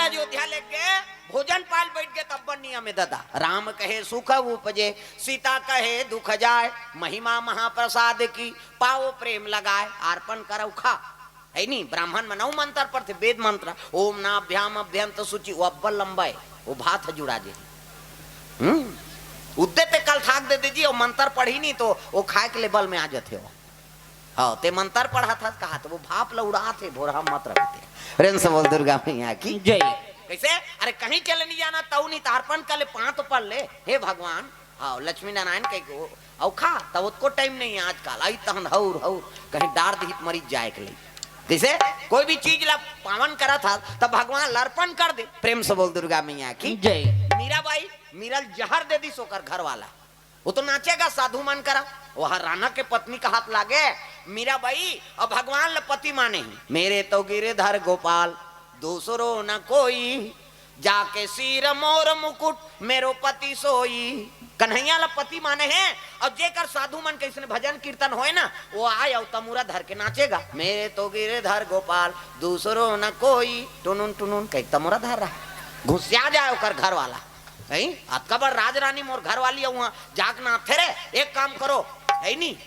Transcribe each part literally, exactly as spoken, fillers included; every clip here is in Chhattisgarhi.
अयोध्या लेके भोजन पाल बैठ गे, तब नियम हे ददा। राम कहे सुख उपजे, सीता कहे दुख जाय, महिमा महाप्रसाद की, पाओ प्रेम लगाय, अर्पण करव खा। हे नी, ब्राह्मण मन अउ मंत्र पढ़थे, वेद मंत्र, ओम नाभ्याम अभ्यंत शुचि, वो अब्बड़ लंबा हे, वो भात ह जुड़ा जे। हम्म, उद्दे ते कल थाक दे दीजिए, वो मंत्र पढ़ी नहीं तो वो खाए के लेवल में आ जाते हो। हाँ, ते मंत्र पढ़त हस कहा तो वो भाप ल उड़ात हे, भोरहा मत रखते। प्रेम से बोल दुर्गा मैया की। जय। कैसे? अरे कहीं चले नहीं जाना, तऊ नहीं तारपन कर ले, पांत पढ़ ले, हे भगवान। हाँ, लक्ष्मी नारायण कह को, अउ खा, तब उसको टाइम नहीं है आजकल, आई तहन हौर हौर, कहीं डार दिहित मरीज जाए के लिए। जैसे कोई भी चीज ला पावन करत हस, तब भगवान ल अर्पण कर दे। प्रेम से बोल दुर्गा मैया की। जय। मीराबाई, मीरा ल जहर दे दिस ओकर घर वाला, वो तो नाचेगा साधु मन करा। वह राना के पत्नी का हाथ लागे, मीराबाई, अब भगवान ल पति माने ही। मेरे तो गिरधर गोपाल, दूसरो न कोई, जाके सिर मोर मुकुट, मेरो पति सोई। कन्हैया ल पति माने हे, अउ जेकर साधु मन के अइसने भजन कीर्तन होय ना, वो आय अउ तमूरा धर के नाचेगा। मेरे तो गिरधर गोपाल, दूसरो न कोई, टुनुन टुनुन कह तमूरा धर रहा, घुसिया जाय ओकर घर वाला। नहीं, अतका बड़ राजरानी मोर घरवाली हे, वहां जाके नाचथे रे, एक काम करो, हे नी,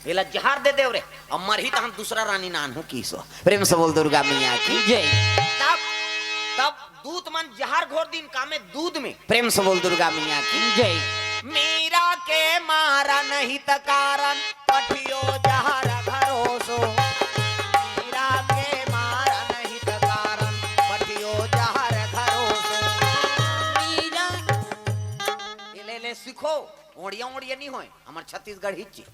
एला जहर दे देव रे, अब मरही तहन दूसरा रानी नानहूं किहिस। प्रेम से बोल दुर्गा मैया की। जय। तब, तब दूत मन जहर घोर दिन का में दूध में। प्रेम से बोल दुर्गा मैया की। जय। मीरा के मारन हित कारण, पठियो जहर घरोसो। मीरा के मारन हित कारण, पठियो जहर घरोसो। मीरा। ये ले, ले सीखो, ओड़िया ओड़िया नहीं होय, हमर छत्तीसगढ़ हिच्ची।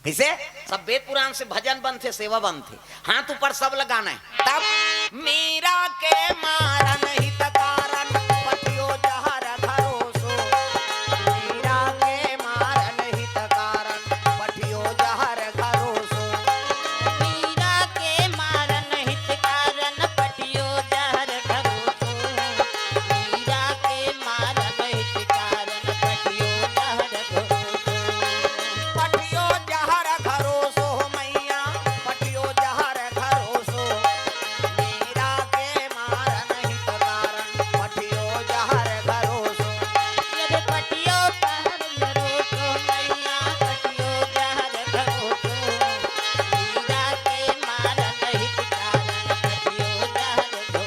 कइसे? सब वेद पुराण से भजन बनथे, सेवा बनथे, हाथ ऊपर सब लगाना हे। तब मीरा के मारन हित कारण, पठियो जहर घरोसो। मीरा के मारन हित कारण, पठियो जहर घरोसो। मीरा के मारन हित कारण, पठियो जहर घरोसो। मीरा के मारन हित कारण, पठियो जहर घरोसो। पठियो जहर घरोसो मैया, पठियो जहर घरोसो। मीरा के मारन हित कारण, पठियो जहर घरोसो। अरे पठियो जहर घरोसो मैया, पठियो जहर घरोसो। मीरा के मारन हित कारण, पठियो जहर घरोसो।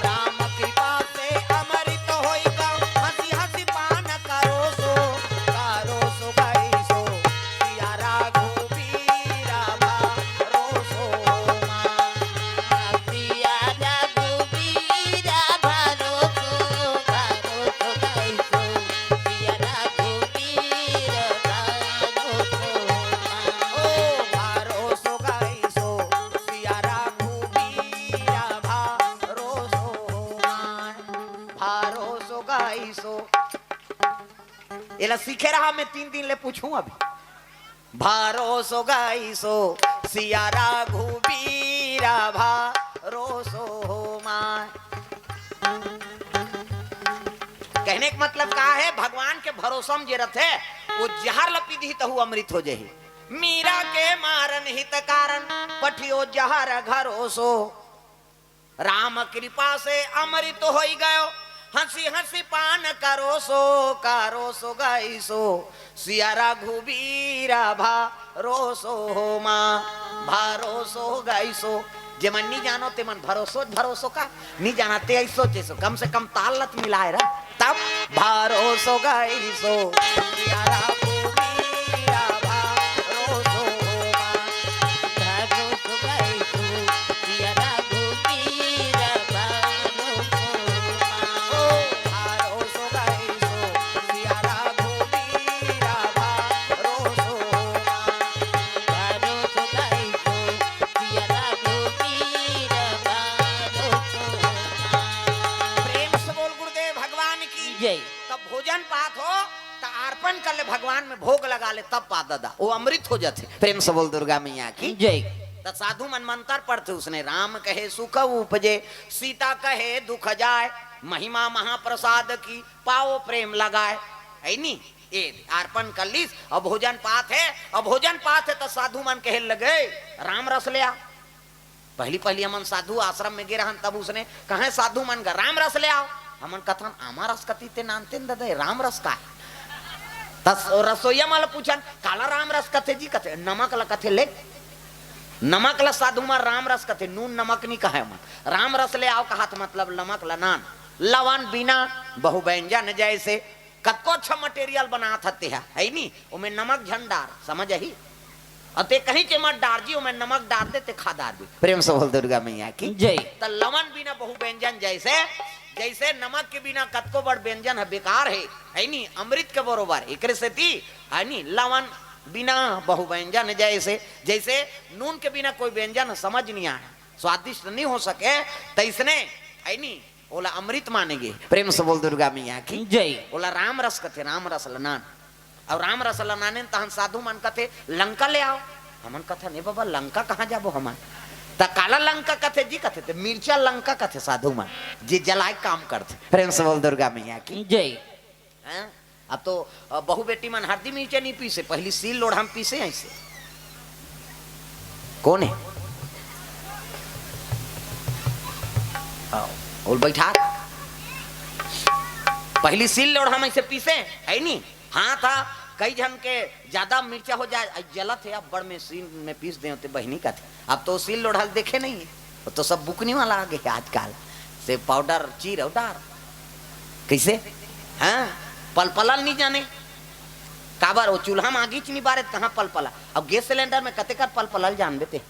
राम कृपा से अमृत होई गा, हंसी हंसी पान करोसो, करोसो गईसो, सिया रघुबीरा भरोसो मा। सिया रघुबीरा भरोसो, भरोसो गईसो, सिया रघुबीरा भरोसो मा। ओ भरोसो गईसो, सिया रघुबीरा भरोसो मा। भरोसो गईसो। एला सीखे रहा, मैं तीन दिन ले पूछूं अभी। भरोसो गईसो सिया रघुबीरा, भरोसो हो माय। कहने का मतलब का है, भगवान के भरोसा में जे रथे, वो जहर ल पी दिही तहू अमृत हो जाही। मीरा के मारन हित कारण, पठियो जहर घरोसो। राम कृपा से अमृत होई गयो, हंसी हंसी पान करोसो, करोसो गईसो सिया रघुबीरा, भरोसो हो माँ, भरोसो गईसो। जे मन नी जानो ते मन भरोसो, भरोसो का नी जाना ते ऐसो जैसो, कम से कम ताल लत मिलाए रहा, तब भरोसो गईसो सिया रघुबीरा, भरोसो हो माँ। भरोसो गईसो सिया रघुबीरा, भरोसो हो माँ। ओ भरोसो गईसो सिया रघुबीरा, भरोसो हो माँ। भरोसो गईसो सिया रघुबीरा, भरोसो हो माँ। प्रेम से बोल गुरुदेव भगवान की जय। तब भोजन पात हो, त अर्पण कर ले भगवान में, भोग लगा ले, तब पा ददा, वो अमृत हो जाथे। प्रेम से बोल दुर्गा मैया की जय। त साधु मन मंत्र पढ़थे उसने, राम कहे सुख उपजे, सीता कहे दुख जाय, महिमा महाप्रसाद की, पाओ प्रेम लगाय। है नी? ए अर्पण कर लीस, अब भोजन पात है, अब भोजन पात है, त साधु मन कहे लगे, राम रस ले आ। पहली पहली हमन साधु आश्रम में गे रहन, तब उसने कहे, "साधु मन गा राम रस ले आओ।" हमन कथन, "आमा रस कती ते नानतेन ददा, राम रस का है?" तस रसोईया मन ल पूछन, "काला राम रस कथे जी?" कथे, "नमक ल कथे ले।" नमक ल साधु मन राम रस कथे, नून नमक नहीं कहे मन। "राम रस ले आओ" कहात मतलब नमक ल नान। लवन बिना बहु व्यंजन जैसे। कतको अच्छा material बनात हते ह, है नी? ओमे नमक झन डार, समझ आही? अउ ते कहीं के मत डार जी, ओमे नमक डार दे, ते खा डार भी। प्रेम से बोल दुर्गा मैया की जय। त लवन बिना बहु व्यंजन जैसे, जैसे नमक के बिना कतको बड़ व्यंजन ह बेकार है, है नी? अमृत के बरोबर, एकरे सेती, है नी? लवन बिना बहु व्यंजन जैसे, जैसे नून के बिना कोई व्यंजन ह समझ नहीं आए, स्वादिष्ट नहीं हो सके, तैसने, है नी? ओला अमृत माने गे। प्रेम से बोल दुर्गा मैया की जय। ओला राम रस कथे, राम रस ल नान। अउ राम रस ल नानेन तहन साधु मन कथे, "लंका ले आओ।" हमन कथन, "ए बाबा, लंका कहाँ जाबो हमन?" त काला लंका कथे जी? कथे, "ते मिर्चा लंका कथे साधु मन, जे जलाए काम करथे।" प्रेम से बोल दुर्गा मैया की जय। हैं? अब तो, अ, बहू बेटी मन हरदी मिर्चा नहीं पीसे, पहली सील लोढ़ा में पीसे ऐसे। कौन है? आओ, बोल बैठा। पहली सील लोढ़ा में से पीसे, है नी? हाँ था, कई झन के ज्यादा मिर्चा हो जाए, "अई जलत है, अब बड़ में सील में पीस दे होते बहिनी" कथे। अब तो सील लोढ़ा ल देखे नहीं है, वो तो सब बुकनी वाला आ गया आजकल से, पाउडर चीर अउ डार। कैसे? हाँ, पलपला ल नहीं जाने, काबर वो चूल्हा में आगीच नहीं बारे, त कहाँ पलपला? अब गैस सिलेंडर में कते कर पलपला ल जानबे ते?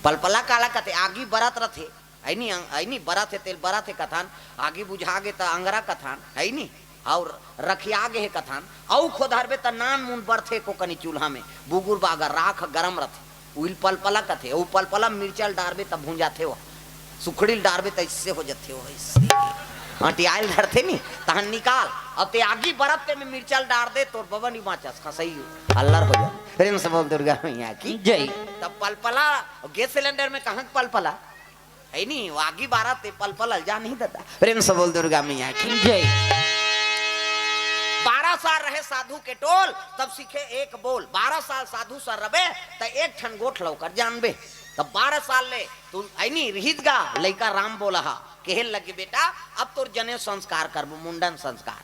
पलपला काला कथे? आगी बरत रथे, ऐनी, ऐनी बरत हे, तेल बरत हे कथन, आगी बुझा गे त अंगरा कथन, है नी? अउ रखिया गे हे कथन, अउ खोधरबे त नान मुन बरथे कोकनी चूल्हा में, बुगुर बागा राख गरम रथे, उहिल पलपला कथे, उ पलपला मिर्चा ल डारबे त भुंजाथे वो, सुखड़ी ल डारबे त इससे हो जथे वो, इससे। अंटियाइल धरथे नी, तहन निकाल, अउ ते आगी बरत ते में मिर्चा ल डार दे, तोर बबा नी बाँचस, खसई अल्लर हो जा। प्रेम से बोल दुर्गा मैया की जय। तब पलपला, गैस सिलेंडर में कहाँ के पलपला? है नी, वो आगी बारत ते पलपला ल जा नहीं ददा। प्रेम से बोल दुर्गा मैया की जय। बारह साल रहे साधु के टोल, तब सीखे एक बोल। बारह साल साधु सर रबे, त एक ठन गोठ लौकर जानबे। तब बारह साल ले तू ऐनी रिहित गा, लइका राम बोला हा, कहे लगे, "बेटा, अब तोर जनेऊ संस्कार करबो, मुंडन संस्कार।"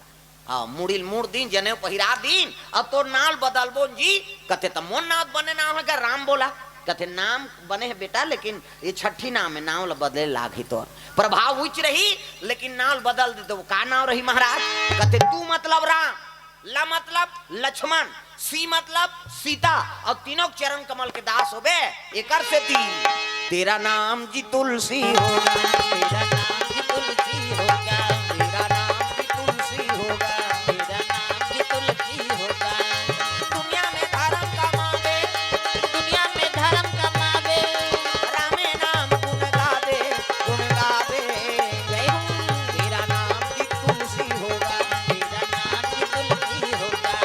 हाँ, मुड़ी ल मुड़ दीन, जनेऊ पहिरा दीन, अब तोर नाव ल बदलबो जी। कथे, "त मोर नाव बने नाव हे गा राम बोला?" कथे, "नाम बने हे बेटा, लेकिन ये छठी नाम हे, नाव ल बदले लागही तोर। प्रभाव उच्च रही, लेकिन नाव ल बदल दे तो का नाव रही महाराज?" कथे, "तू मतलब राम, ल मतलब लक्ष्मण, सी मतलब सीता, अउ तीनों के चरण कमल के दास होबे, एकर सेती तेरा नाम जी तुलसी होगा, तेरा नाम जी तुलसी होगा, तेरा नाम जी तुलसी होगा, तेरा नाम जी तुलसी होगा। दुनिया में धर्म कमावे, दुनिया में धर्म कमावे, रामे नाम गुण गावे, गुण गावे। जय हो। तेरा नाम जी तुलसी होगा, तेरा नाम जी तुलसी होगा।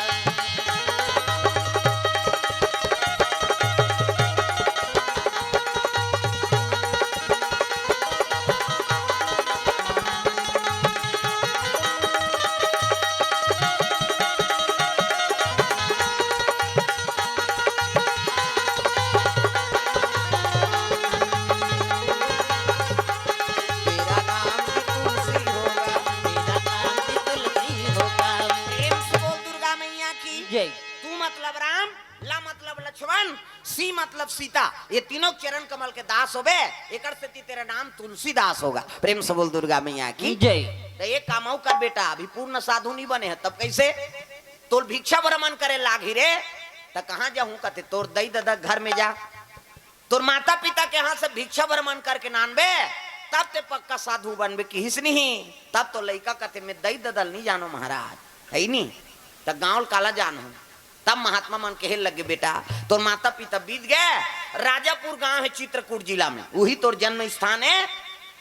तेरा नाम भी तुलसी होगा, तेरा नाम भी तुलसी होगा। प्रेम से बोल दुर्गा मैया की जय। तू मतलब राम, ला मतलब लक्ष्मण, सी मतलब सीता, ये तीनों चरण कमल के दास होबे, एकर सेती तेरा नाम तुलसीदास होगा। प्रेम से बोल दुर्गा मैया की जय। तो एक काम अउ कर बेटा, अभी पूर्ण साधु नहीं बने हे, तब कैसे? तोल भिक्षा भ्रमण करे लागही रे, त कहाँ जाहूँ? कथे, "तोर दई ददा घर में जा, तोर माता पिता के हाथ से भिक्षा भ्रमण करके नानबे, तब ते पक्का साधु बनबे," किहिस नहीं। तब तो लइका कथे, "मैं दई ददा ल नहीं जानो महाराज, है नहीं, त गाँव ल काला जानहूँ?" तब महात्मा मन कहे लगे, "बेटा, तोर माता पिता बीत गए, राजापुर गांव हे चित्रकूट जिला में, उही तोर जन्म स्थान हे,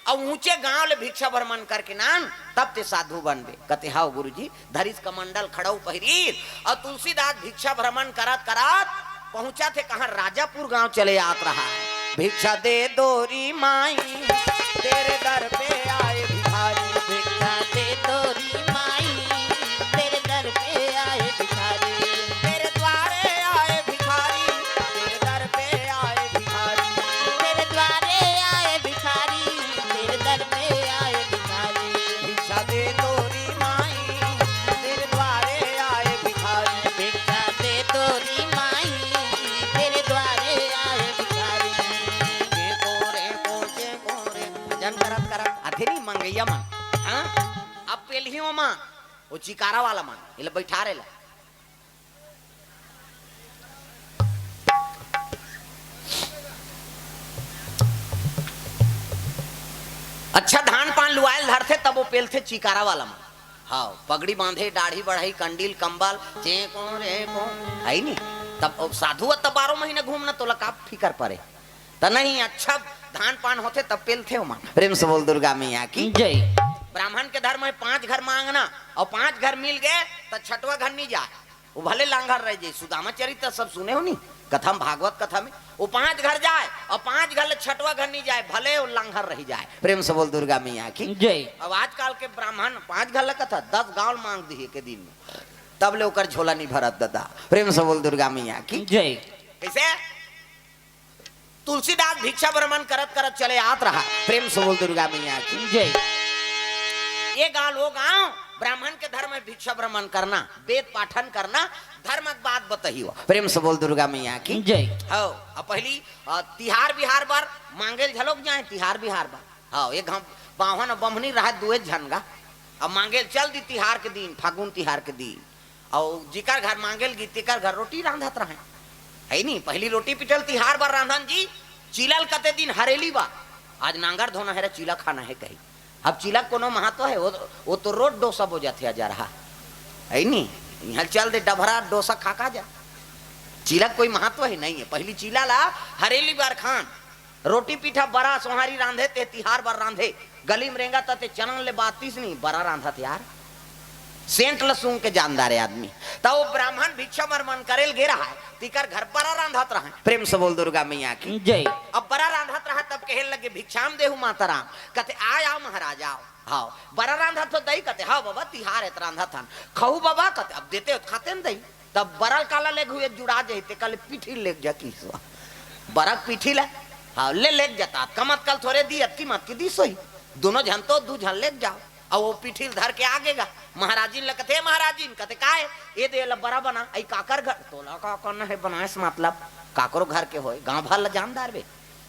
अउ ऊंचे गांव ले भिक्षा भ्रमण करके नान, तब ते साधु बनबे।" कथे, "हाव गुरुजी।" धरिस कमंडल खड़ऊ पहिरीर, अउ तुलसीदास भिक्षा भ्रमण करत करत पहुंचथे कहाँ, राजापुर गांव चले आत रहा हे। भिक्षा दे दो री माई, तेरे दर पे आए भिखारी। भिक्षा दे दो री माई, तेरे दर पे आए भिखारी। तेरे द्वारे आए भिखारी, तेरे दर पे आए भिखारी। तेरे करा, आथे नहीं मंगैया मन। हाँ, अब पेलही ओमा, वो चिकारा वाला मन, एला बैठा रे ला। अच्छा धान पान लुआयल धरथे, तब वो पेलथे चिकारा वाला मन। हाँ, पगड़ी बांधे, दाढ़ी बढ़ाई, कंडील, कंबल, चें को रे को, है नी? तब वो साधु ह तब बारह महीना घूमना, तोला का फिकर परे? त नहीं, अच्छा धान पान होथे, तब पेलथे ओमन। प्रेम से बोल दुर्गा मैया की। जय। ब्राह्मण के धर्म है पांच घर मांगना, और पांच घर मिल गए, त छठवा घर नहीं जाए। वो भले लांघर रह जाए। सुदामा चरित्र सब सुने हो नी, कथा में, भागवत कथा में, वो पांच घर जाए और पांच घर ले छठवा घर नहीं जाए, भले वो लांघर रह जाए। प्रेम से बोल दुर्गा मैया की। जय। अब आजकल के ब्राह्मण पांच घर ले कथा, दस गांव मांग दिए के दिन में, तब ले ओकर झोला नहीं भरत दादा। प्रेम से बोल दुर्गा मैया की। जय। कैसे? तुलसीदास भिक्षा भ्रमण करत करत चले आत रहा। प्रेम से बोल दुर्गा मैया की। जय। ये गांव, वो गांव, ब्राह्मण के धर्म में भिक्षा भ्रमण करना, वेद पाठन करना, धर्म के बात बताई हो। प्रेम से बोल दुर्गा मैया की। जय। हो, अब पहली, अ, तिहार बिहार बर मांगेल झलोक जाए, तिहार बिहार बर। हो, एक हम बावन बम्हनी रहा, दुए झन गा। अब मांगेल चल दी तिहार के दिन, फागुन तिहार के दिन। अउ जिकर घर मांगेल गी, तिकर घर रोटी रांधत रहे। है नी, पहली रोटी पिठल तिहार बर रांधन जी, चीला ल कते दिन हरेली बा। आज नांगर धोना है रे, चीला खाना है कही। अब चीला कोनो महत्व है? वो, वो तो रोज डोसा बो जाथे, अजरहा। है नी, यहाँ चल दे डभरा डोसा खा का जा। चीला कोई महत्व है? नहीं है। पहली चीला ला हरेली बर खान, रोटी पीठा बरा सोहारी रांधे, ते तिहार बर रांधे। गली में रेंगा त ते चनन ले बातिस नहीं, बरा रांधत यार। सेंट ल सूंघ के जानदार है आदमी। त वो ब्राह्मण भिक्षा भ्रमण करेल गे रहा है, तिकर घर बरा रांधत रहा है। प्रेम से बोल दुर्गा मैया की। जय। अब बरा रांधत रहा, तब कहे लगे, "भिक्षाम देहु माता राम।" कथे, "आय, आओ महाराज, आओ।" हाव, बरा रांधत हो दई? कथे, "हाव बाबा, तिहार है त रांधत हन।" "खाऊ बाबा?" कथे, "अब देते हो त खाते न दई।" तब बरा ल काला लेगहू, जुड़ा जाही, ते काले पीठी लेग जा किसो। बरा के पीठी ले, हाव, ले लेग जाता, कमत कल थोरे दी, अतकी मत की दी सोही। दोनों झन तो दू झन लेग जाओ। अब वो पीठी ल धर के आगे गा, महाराजिन ल कथे, "महाराजिन," कथे, "काय?" "ए दे ल बरा बना, अई काकर घर?" "तोला का करना है बनाए से मतलब, काकरो घर के होए, गांव भर ल जानदार बे।"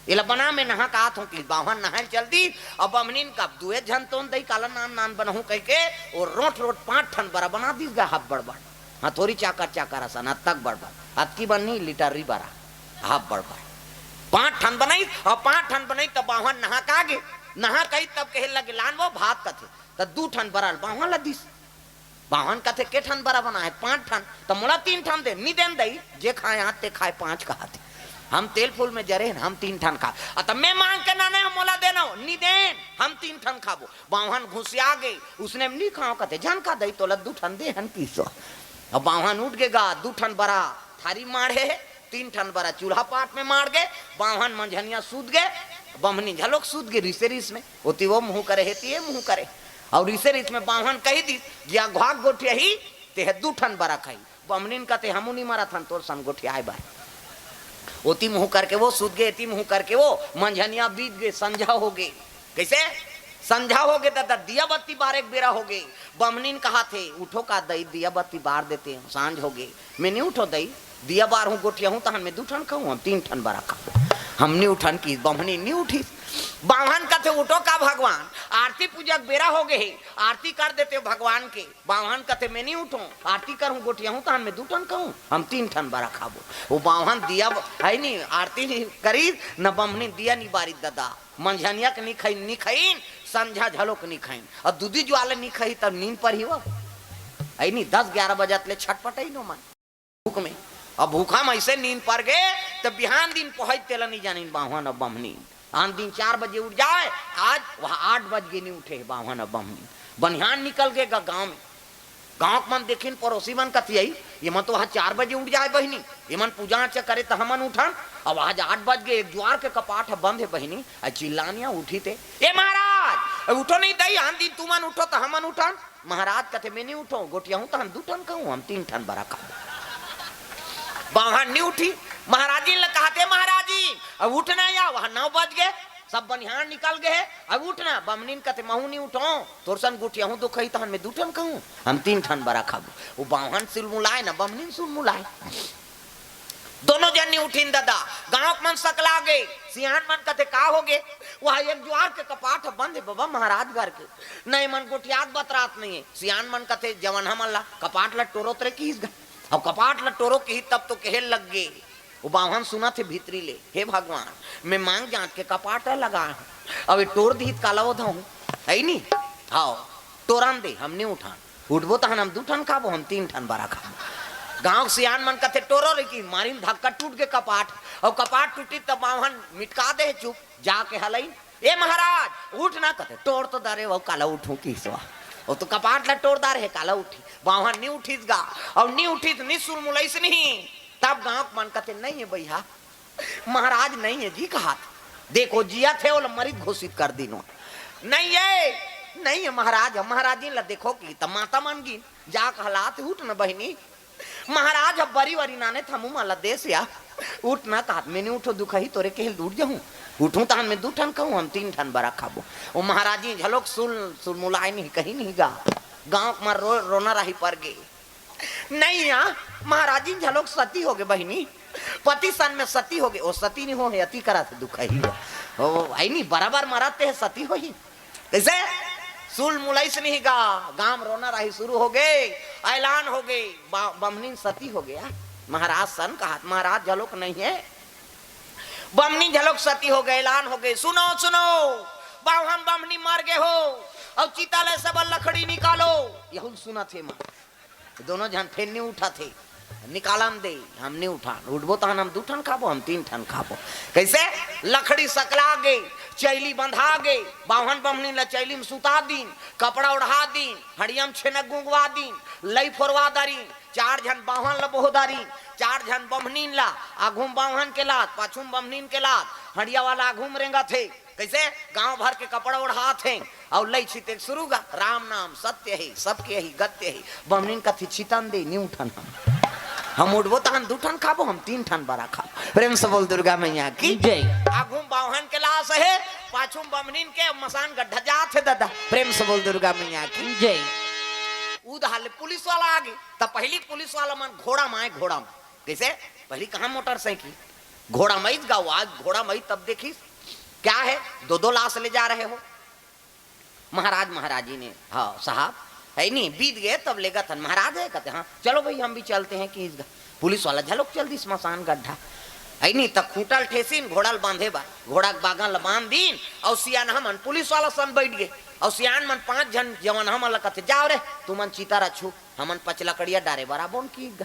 एला बना, मैं नहा के आत हूँ कि बाहन नहाए चल दी। अब बमनिन का दुए झन तोन दई, काला नान नान बनहूँ कह के, वो रोट रोट पांच ठन बरा बना दीस गा, हब बड़ बड़। हाँ, थोरी चाकर चाकर असन, अतक बड़ बड़। अतकी बन नहीं, लीटर री बरा। हब बड़ बड़। पांच ठन बनाई, और पांच ठन बनाई, तब बाहन नहा का गे। नहा कही तब कहे लगे, "लान वो भात," कथे। त दू ठन बरा ल बाहन ला दीस। बावन कथे, "के ठन बरा बना है?" "पांच ठन।" "त मोला तीन ठन दे।" "नी देन दई, जे खाए आत ते खाए पांच कहाथे। हम तेल फूल में जरे हन, हम तीन ठन खा।" "अ, त मैं मांग के ना, नहीं, मोला देना हो।" "नी देन, हम तीन ठन खाबो।" बावन घुसिया गे, उसने नी खाओ कथे, "झन खा दई, तोला दू ठन दे हन किसो।" अब बावन उठ गे गा, दू ठन बरा थारी माढ़े हे, तीन ठन बरा चूल्हा पाट में माढ़ गे, बावन मंझनिया सूत गे, बमनी झलोक सूत गे, रिसे रिस में। ओती वो मुंह करे, हेती ये मुंह करे। अउ इसे रीत में बाम्हन कहि दिस, "जिया घाक गोठियाही, तेह दू ठन बरा खाही।" बमनिन कथे, "हमू नी मरत हन तोर सन गोठियाए बर।" ओती मुंह करके वो सूत गे, एती मुंह करके वो, मंझनिया बीत गे, संझा हो गे। कैसे? संझा हो गे, ददा, दिया बत्ती बारे के बेरा हो गे। बमनिन कहाथे, "उठो का दई, दिया बत्ती बार देते हो, सांझ हो गे।" "मैं नी उठों दई, दिया बारहूं गोठियाहूं तहन मैं दू ठन खाहूं, हम तीन ठन बरा खाहूं।" "हम नी उठन," किस बम्हनी नी उठिस। बाम्हन कथे, "उठो का भगवान, आरती पूजा के बेरा हो गे हे, आरती कर देते हो भगवान के।" बाम्हन कथे, "मैं नी उठों, आरती करहूं गोठियाहूं तहन मैं दू ठन खाहूं, हम तीन ठन बरा खाबो।" वो बाम्हन दिया ब-, है नी, आरती नी करिस, न बम्हनी दिया नी बारिस ददा। मंझनिया के नी खइन, नी खइन, संझा झलोक नी खइन। अउ दूधी जुवाले नी खही तब नींद परही वो। अइनी दस ग्यारह बजत ले छटपटई नो मन। भूख में। अब भूखा में अइसे नींद पर गे, तब बिहान दिन पहुंच तेला नी जानिन बाम्हन अउ बम्हनी। आन दिन चार बजे उठ जाए, आज वह आठ बज गे नी उठे हे बाम्हन अउ बम्हनी। बनिहान निकल गे गा गांव में। गांव के मन देखिन, पड़ोसी मन कथियाई, "ये मन तो वहां चार बजे उठ जाए बहिनी, ये मन पूजा अर्चा करे त हमन उठन, अब आज आठ बज गे, एक जुआर के कपाट ह बंद हे बहिनी।" अ चिल्लानिया उठी ते, "ए महाराज, अ उठो नहीं दई, आन दिन तुमन उठो त हमन उठन।" महाराज कथे, "मैं नहीं उठों, गोठियाहूं तहन दू ठन खाहूं, हम तीन ठन बरा खाहूं।" बाम्हन नहीं उठी, महाराजिन ल कहाथे, "महाराजिन, अब उठना या, वहां नौ बज गे, सब बनिहान निकल गे हे, अब उठना।" बमनिन कथे, "महूं नी उठों, तोर सन गोठियाहूं दू खही तहन मैं दू ठन खाहूं, हम तीन ठन बरा खाबो।" वो बाम्हन सुलमुलाए ना, बमनिन सुलमुलाए। दोनों जन नी उठिन ददा। गांव के मन सकला गे। सियान मन कथे, "का होगे?" "वह एक जुआर के कपाट ह बंद हे बबा, महाराज घर के। नहीं, मन गोठियात बतरात नहीं हे।" सियान मन कथे, "जवन हमन ला कपाट ला टोरोत रे किहिस गा, अउ कपाट ला टोरो किहिस तब तो कहे लग गे।" वो बाम्हन सुनत हे भीतरी ले, "हे भगवान, मैं मांग जांच के कपाट ला लगा हूं, अब ये टोर दिहित काला ओधव हूं, है नी? हाव, टोरन दे, हम नी उठान।" उठबो तहन हम दू ठन खाबो, हम तीन ठन बरा खाबो। गांव के सियान मन कथे, "टोरो रे" कि मारिन धक्का टूट गे कपाट, अउ कपाट टूटी त बाम्हन मिटका दे चुप, जाके हलई, "ए महाराज, उठ ना" कथे, "टोर तो डारे हंव, काला उठूं" किहिस वा। वो तो कपाट ला टोर डारे हे, काला उठी, बाम्हन नी उठिस गा, अउ नी उठिस, नी सुलमुलइस नहीं। तब गांव के मन कथे, "नहीं हे भैया, महाराज नहीं हे जी" कहात। "देखो, जियत हे, ओला मरित घोषित कर दिनो।" "नहीं हे, नहीं हे महाराज, हम महाराजिन ला देखो" कि त माता मन गिन, जाके हलात, "उठ न बहिनी, महाराज ह बरी वरी नाने थमू मन ला देस या, उठ न" कहात। "मैं नी उठों दुखही तोरे कहे ले उठ जहूं, उठूं तहन मैं दू ठन खाहूं, हम तीन ठन बरा खाबो।" वो महाराजिन घलोक सुल, सुलमुलाय नहीं, कही नहीं गा। गांव के मन रो, रोना राही पर गे। नहीं या, महाराजिन घलोक सती होगे बहिनी, पति सन में सती होगे, वो सती नहीं हो हे, अति करा से दुखही हो। वो है नहीं, बराबर मरत हे सती होही। कइसे? सुलमुलइस नहीं गा, गांव रोना राही सुरू होगे, ऐलान होगे, बा-, बम्हनीन सती होगे। महाराज सन कहात, महाराज घलोक नहीं हे, बम्हनीन घलोक सती होगे, ऐलान होगे, "सुनो, सुनो, बाम्हन बम्हनी मर गे हो, अउ चिता ले सब लकड़ी निकालो।" यहू सुनत हे मां। दोनों झन फेर नी उठत हे। "निकालन दे, हम नी उठान, उठबो तहन हम दू ठन खाबो, हम तीन ठन खाबो।" कइसे? लकड़ी सकला गे, चइली बंधा गे, बाम्हन बम्हनीन ला चइली में सुता दीन, कपड़ा ओढ़ा दीन, हड़िया में छेना गुंगवा दीन, लई फोरवा दारिन, चार झन बाम्हन ला बोह दारिन, चार झन बम्हनीन ला, आघू में बाम्हन के लात, पाछू में बम्हनीन के लात, हड़िया वाला आघू में रेंगत हे। कइसे? गांव भर के कपड़ा ओढ़ात हे अउ लई छिते के सुरू गा, "राम नाम सत्य हे, सबके यही गत्य हे।" बम्हनीन कथे, "चितन दे, नी उठन हम। हम उठबो तहन दू ठन खाबो, हम तीन ठन बरा खाबो।" प्रेम से बोल दुर्गा मैया की जय। आघू में बाम्हन के लास हे, पाछू में बम्हनीन के, मसान गड्ढा जात हे ददा। प्रेम से बोल दुर्गा मैया की जय। उधार ले पुलिस वाला आगे, त पहिली पुलिस वाला मन घोड़ा में आय, घोड़ा में। कइसे? पहिली कहां मोटरसाइकिल, घोड़ा में आइस गा, आज घोड़ा में आइस तब देखिस, "क्या है, दो दो लाश ले जा रहे हो?" "महाराज, महाराजिन हे, हां साहब, है नहीं, बीत गे तब लेगत हन।" "महाराज हे?" कथे, "हां।" "चलो भाई, हम भी चलते हैं" किहिस गा। पुलिस वाला घलोक चल दिस मसान गड्ढा, है नहीं, त खूंटा ल ठेसिन, घोड़ा ल बांधे बर, घोड़ा के बागन ल बांध दीन, अउ सियान हमन पुलिस वाला सन बइठ गे, अउ सियान मन पांच झन जवन हमन ल कथे, "जाव रे, तुमन चिता रछू, हमन पचलकड़िया डारे बर आबोन" किहिस गा।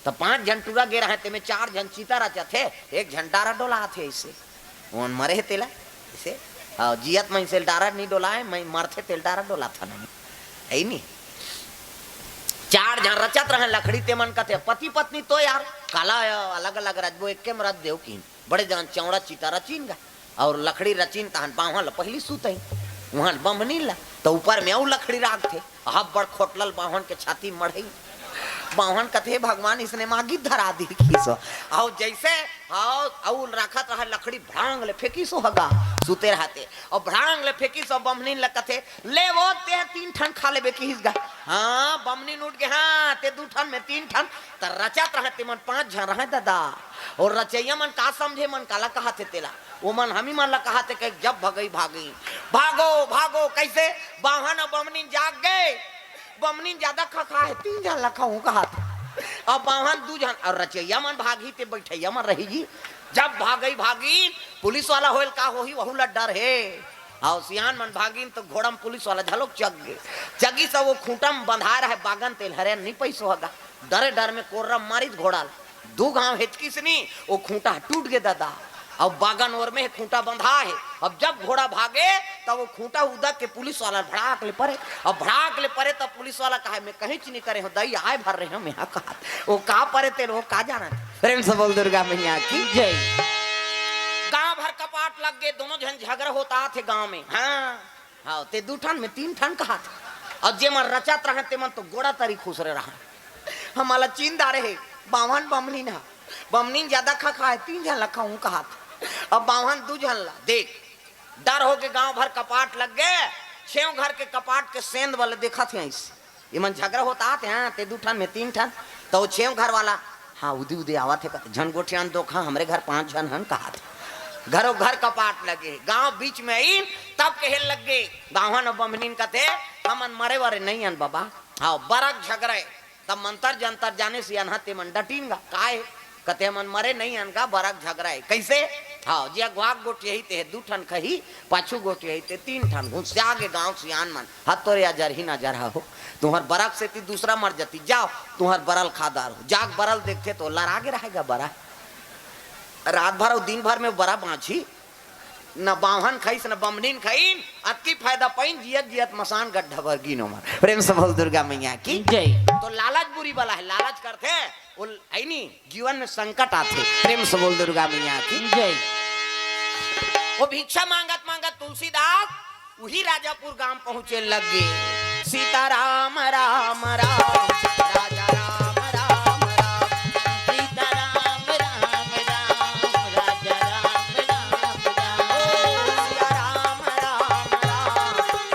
त पांच झन टूरा गे रहय, तेमे चार झन चिता रचत हे, एक झन डारा डोलात हे अइसे। ओन मरे हे तेला, अइसे। हां, जियत मइनसे ल डारा नी डोलाय, मरथे तेला डारा डोलात हन। है नी? चार झन रचत रहय लकड़ी, तेमन कथे, "पति पत्नी तो यार, काला अलग-अलग रचबो, एके म रच देव" किहिन। बड़े जान चौड़ा चिता रचिन गा। अउ लकड़ी रचिन तहन बाम्हन ल पहिली सुतई, उहां बम्हनीन ल, त ऊपर में अउ लकड़ी राखथे। अब्बड़ खोटलल बाम्हन के छाती मढ़ई। बाम्हन कथे, "भगवान, इसने मागी धरा दी" किहिस। अउ जइसे, अउ, अउ राखत रहय लकड़ी, भड़ांग ले फेंकिस ओ ह गा, सुते रहथे। अउ भड़ांग ले फेंकिस अउ बम्हनीन ल कथे, "ले वो, तें तीन ठन खा लेबे" किहिस गा। हां, बम्हनीन उठ गे, "हां, तें दू ठन, मैं तीन ठन।" त रचत रहय, तेमन पांच झन रहय ददा। अउ रचइया मन का समझे, मन काला कहत हे तेला। ओमन हमी मन ला कहत हे कि जब भगई भागी। भागो, भागो, कइसे? बाम्हन अउ बम्हनीन जाग गे। बम्हनीन जादा खखाय हे, तीन झन ला खाहूं कहत हे। अब बाम्हन दू झन, अउ रचइया मन भागही ते बइठइया मन रही जी। जब भागई भागी, पुलिस वाला होय ल का होही, वहू ला डर हे। अउ सियान मन भागिन त घोड़ा म पुलिस वाला घलोक चघ गे। चघिस अउ वो खूंटा म बंधाय रहय बागन, तेला हरे नी पइस ओ ह गा। डरे डर में कोर्रा मारिस घोड़ा ल। दू घांव हेचकिस नी, वो खूंटा ह टूट गे ददा। अब बागन ओर में खूंटा बंधा हे। अब जब घोड़ा भागे, तब वो खूंटा उदक के पुलिस वाला भड़ाक ले परे। अब भड़ाक ले परे, तब पुलिस वाला कहय, "मैं कहींच नी करे हंव दई, आय भर रहे हंव मैं हा" कहत। वो का परे तेला, वो का जानत। प्रेम से बोल दुर्गा मैया की जय। गांव भर कपाट लग गे, दोनों झन झगरा होत आत हे गांव में। हां। हां, तें दू ठन, मैं तीन ठन कहत। अउ जेमन रचत रहय, तेमन तो गोड़ा तरी खुसरे रहय। हमन ला चिन डारे हे, बाम्हन बम्हनीन ह। बम्हनीन जादा खखाय हे, तीन झन ला खाहूं कहत। अब बाम्हन दू झन ला, देख, डर होगे, गांव भर कपाट लग गे, छेंव घर के कपाट के सेंध वाला देखत हे अइसे। एमन झगरा होत आत हे, हां, तें दू ठन, मैं तीन ठन, त वो छेंव घर वाला हाँ, उदी उदी आवत हे कथे, "झन गोठियान दोखा, हमरे घर पांच झन हन," कहाथे। घरो घर कपाट लगे, गांव बीच में आइन, तब कहे लग गे, बाम्हन अउ बम्हनिन कथे, "हमन मरे वरे नइ अन बबा।" हाँ, बरक झगरे, तब मंतर जंतर जाने सियानहा ते मन डटिन गा, "काय?" कथे, "हमन मरे नइ अन गा, बरक झगरे।" कैसे? हाँ, जे अगवा के गोठियाही ते दू ठन खही, पाछू गोठियाही ते तीन ठन, घुसिया गे गांव सियान मन। "हत तोरे अजरही नजर हो, तुंहर बरक सेती दूसरा मर जती, जाव, तुंहर बरल खा डारहूं।" जाके बरल देखथे त लरा गे रहय गा बरा। रात भर अउ दिन भर में बरा बांचही, न बाम्हन खइस, न बम्हनिन खइन, अतकी फायदा पइन, जियत जियत मसान गड्ढा भर गिन ओमन। प्रेम से बोल दुर्गा मैया की। जय। तो लालच बुरी बला हे, लालच करथे, वो हे नी, जीवन में संकट आथे। प्रेम से बोल दुर्गा मैया की। जय। वो भिक्षा मांगत मांगत तुलसीदास उही राजापुर गांव पहुंचे लग गे। सीता राम राम राम, राजा राम राम राम। सीता राम राम राम, राजा राम राम राम। ओ सिया राम राम राम,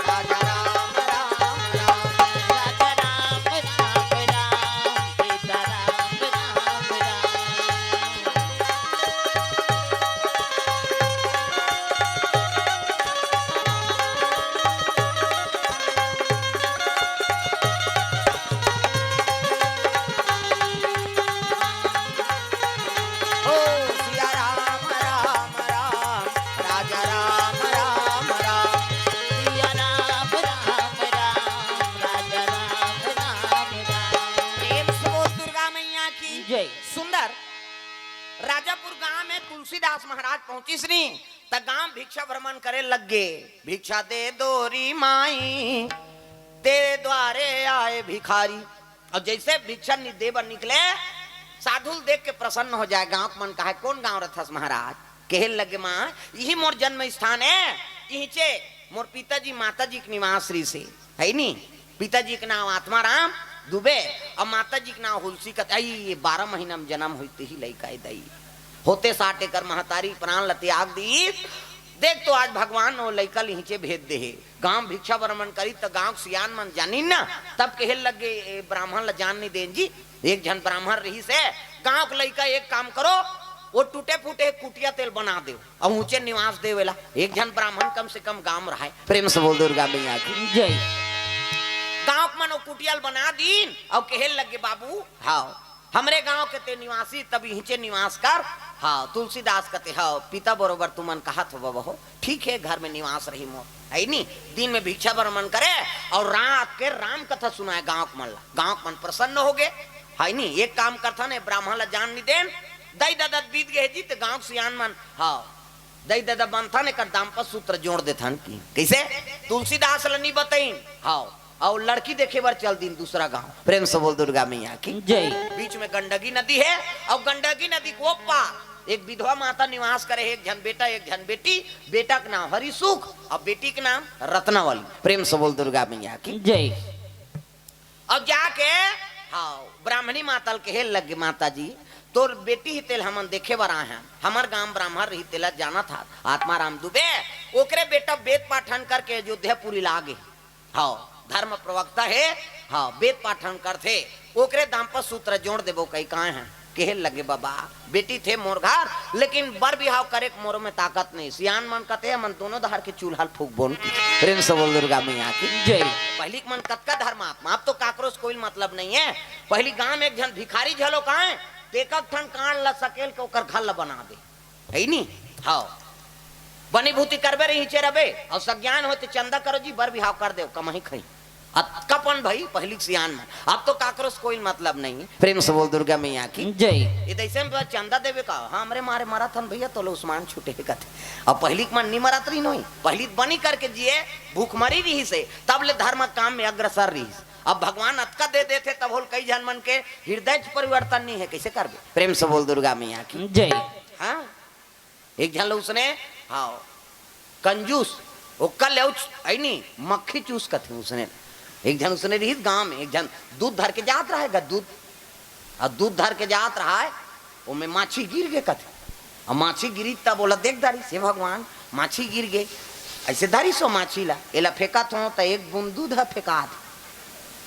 राजा राम राम राम। राजा राम राम राम, सीता राम राम राम। ओ सिया राम राम राम, राजा राम राम राम। सिया राम राम राम, राजा राम राम राम। प्रेम से बोल दुर्गा मैया की। जय। सुंदर राजापुर गांव में तुलसीदास महाराज पहुंचिस नी, त गांव भिक्षा भ्रमण करे लग गे। "भिक्षा दे दो री माई, तेरे द्वारे आए भिखारी।" अउ जइसे भिक्षा नि-, दे बर निकले, साधु ल देख के प्रसन्न हो जाय। गांव के मन कहय, "कोन गांव रथस महाराज?" कहे लगे, "मां, इही मोर जन्म स्थान हे, इहिचे मोर पिताजी माताजी के निवास रिहिसे।" हे नी? पिताजी के नांव आत्माराम दुबे अउ माताजी के नांव हुलसी कथे। अई, ये बारह महीना में जन्म होइस तेही लइका हे दई। होते साठ एकर महतारी प्राण ल त्याग दीस। देख तो आज भगवान ओ लइका ल इहिचे भेज दे हे। गांव भिक्षा भ्रमण करी त गांव के सियान मन जानिन ना, तब कहे लग गे, "ए ब्राह्मण ल जान नइ देन जी।" एक झन ब्राह्मण रिहिसे, "गांव के लइका एक काम करो, वो टूटे फूटे कुटिया तेला बना देव।" अउ ऊंचे निवास देवेला। एक झन ब्राह्मण कम से कम गांव में रहय। प्रेम से बोल दुर्गा मैया की। जय। गांव के मन ओ कुटिया ल बना दीन अउ कहे लगे, "बाबू, हाव, हमरे गांव के ते निवासी, तब इहिचे निवास कर।" हाव, तुलसीदास कथे, "हाव, पिता बरोबर तुमन कहत हो बबा हो, ठीक हे, घर में निवास रही मोर।" हे नी? दिन में भिक्षा भ्रमण करे अउ रात के राम कथा सुनाय गांव के मन ला। गांव के मन प्रसन्न हो गे। हे नी? एक काम करथन, ए ब्राह्मण ला जान नइ देन, दई ददा बीत गे जी, त गांव के सियान मन, हाव, दई ददा बनथन, एकर दाम्पत्य सूत्र जोड़ देथन कि। कइसे? तुलसीदास ल नी बतइन। हाव। अउ लड़की देखे बर चल दीन दूसरा गांव। प्रेम से बोल दुर्गा मैया की। जय। बीच में गंडकी नदी हे, अउ गंडकी नदी के ओ पार एक विधवा माता निवास करे हे, एक झन बेटा, एक झन बेटी। बेटा के नांव हरिसुख अउ बेटी के नांव रत्नावली। प्रेम से बोल दुर्गा मैया की। जय। अउ जाके, हाव, ब्राह्मणी माता ल कहे लगे, "माता जी, तोर बेटी हे तेला हमन देखे बर आए हन। हमर गांव ब्राह्मण रिहिस तेला जानत हस, आत्माराम दुबे, ओकरे बेटा वेद पाठन करके अयोध्यापुरी ला गे।" हाव, धर्म प्रवक्ता हे, हाव, वेद पाठन करथे, ओकरे दाम्पत्य सूत्र जोड़ देबो कहिके आए हन। कहे लगे, "बबा, बेटी थे मोर घर, लेकिन बर बिहाव करे के मोरो में ताकत नहीं।" सियान मन कथे, "हमन दोनों धार के चूल्हा ल फूकबोन।" प्रेम से बोल दुर्गा मैया की। जय। पहिली के मन कतका धर्मात्मा, अब तो काकरो से कोई मतलब नहीं हे। पहिली गांव में एक झन भिखारी झलो कहय, तेकर ठन कांड़ ल सकेल के ओकर घर ल बना दे। हे नी? हाव। बनी भूती करबे रही, इहिचे रबे, अउ सज्ञान होय त चंदा करो जी, बर बिहाव कर देव, कमही खई। अतका पन भई पहिली के सियान मन। अब तो काकरो से कोई मतलब नहीं। प्रेम से बोल दुर्गा मैया की। जय। ए दइसे में चंदा देबे का? हाँ, हमरे मारे मरत हन भइया, तोला उस्मान छूटे हे कथे। अब पहिली के मन नी मरत रहिन होही। पहिली त बनी करके जिए, भूखमरी रिहिसे, तब ले धर्म काम में अग्रसर रिहिस। अब भगवान अतका दे देथे, तभो ले कई झन मन के हृदय च परिवर्तन नहीं हे, कइसे करबे? प्रेम से बोल दुर्गा मैया की। जय। हाँ, एक झन ल उसने, हाँ, कंजूस, ओकर ले उच-, अइनी, मक्खी चूस कथे उसने। एक झन उसने रिहिस गांव में, एक झन दूध धर के जात रहय गा, दूध, अउ दूध धर के जात रहय, ओमे माछी गिर गे कथे। अउ माछी गिरी तब ओला देख डारिस, "हे भगवान, माछी गिर गे।" अइसे धरिस ओ माछी ला, "एला फेंकत हों त एक बूंद दूध ह फेंकात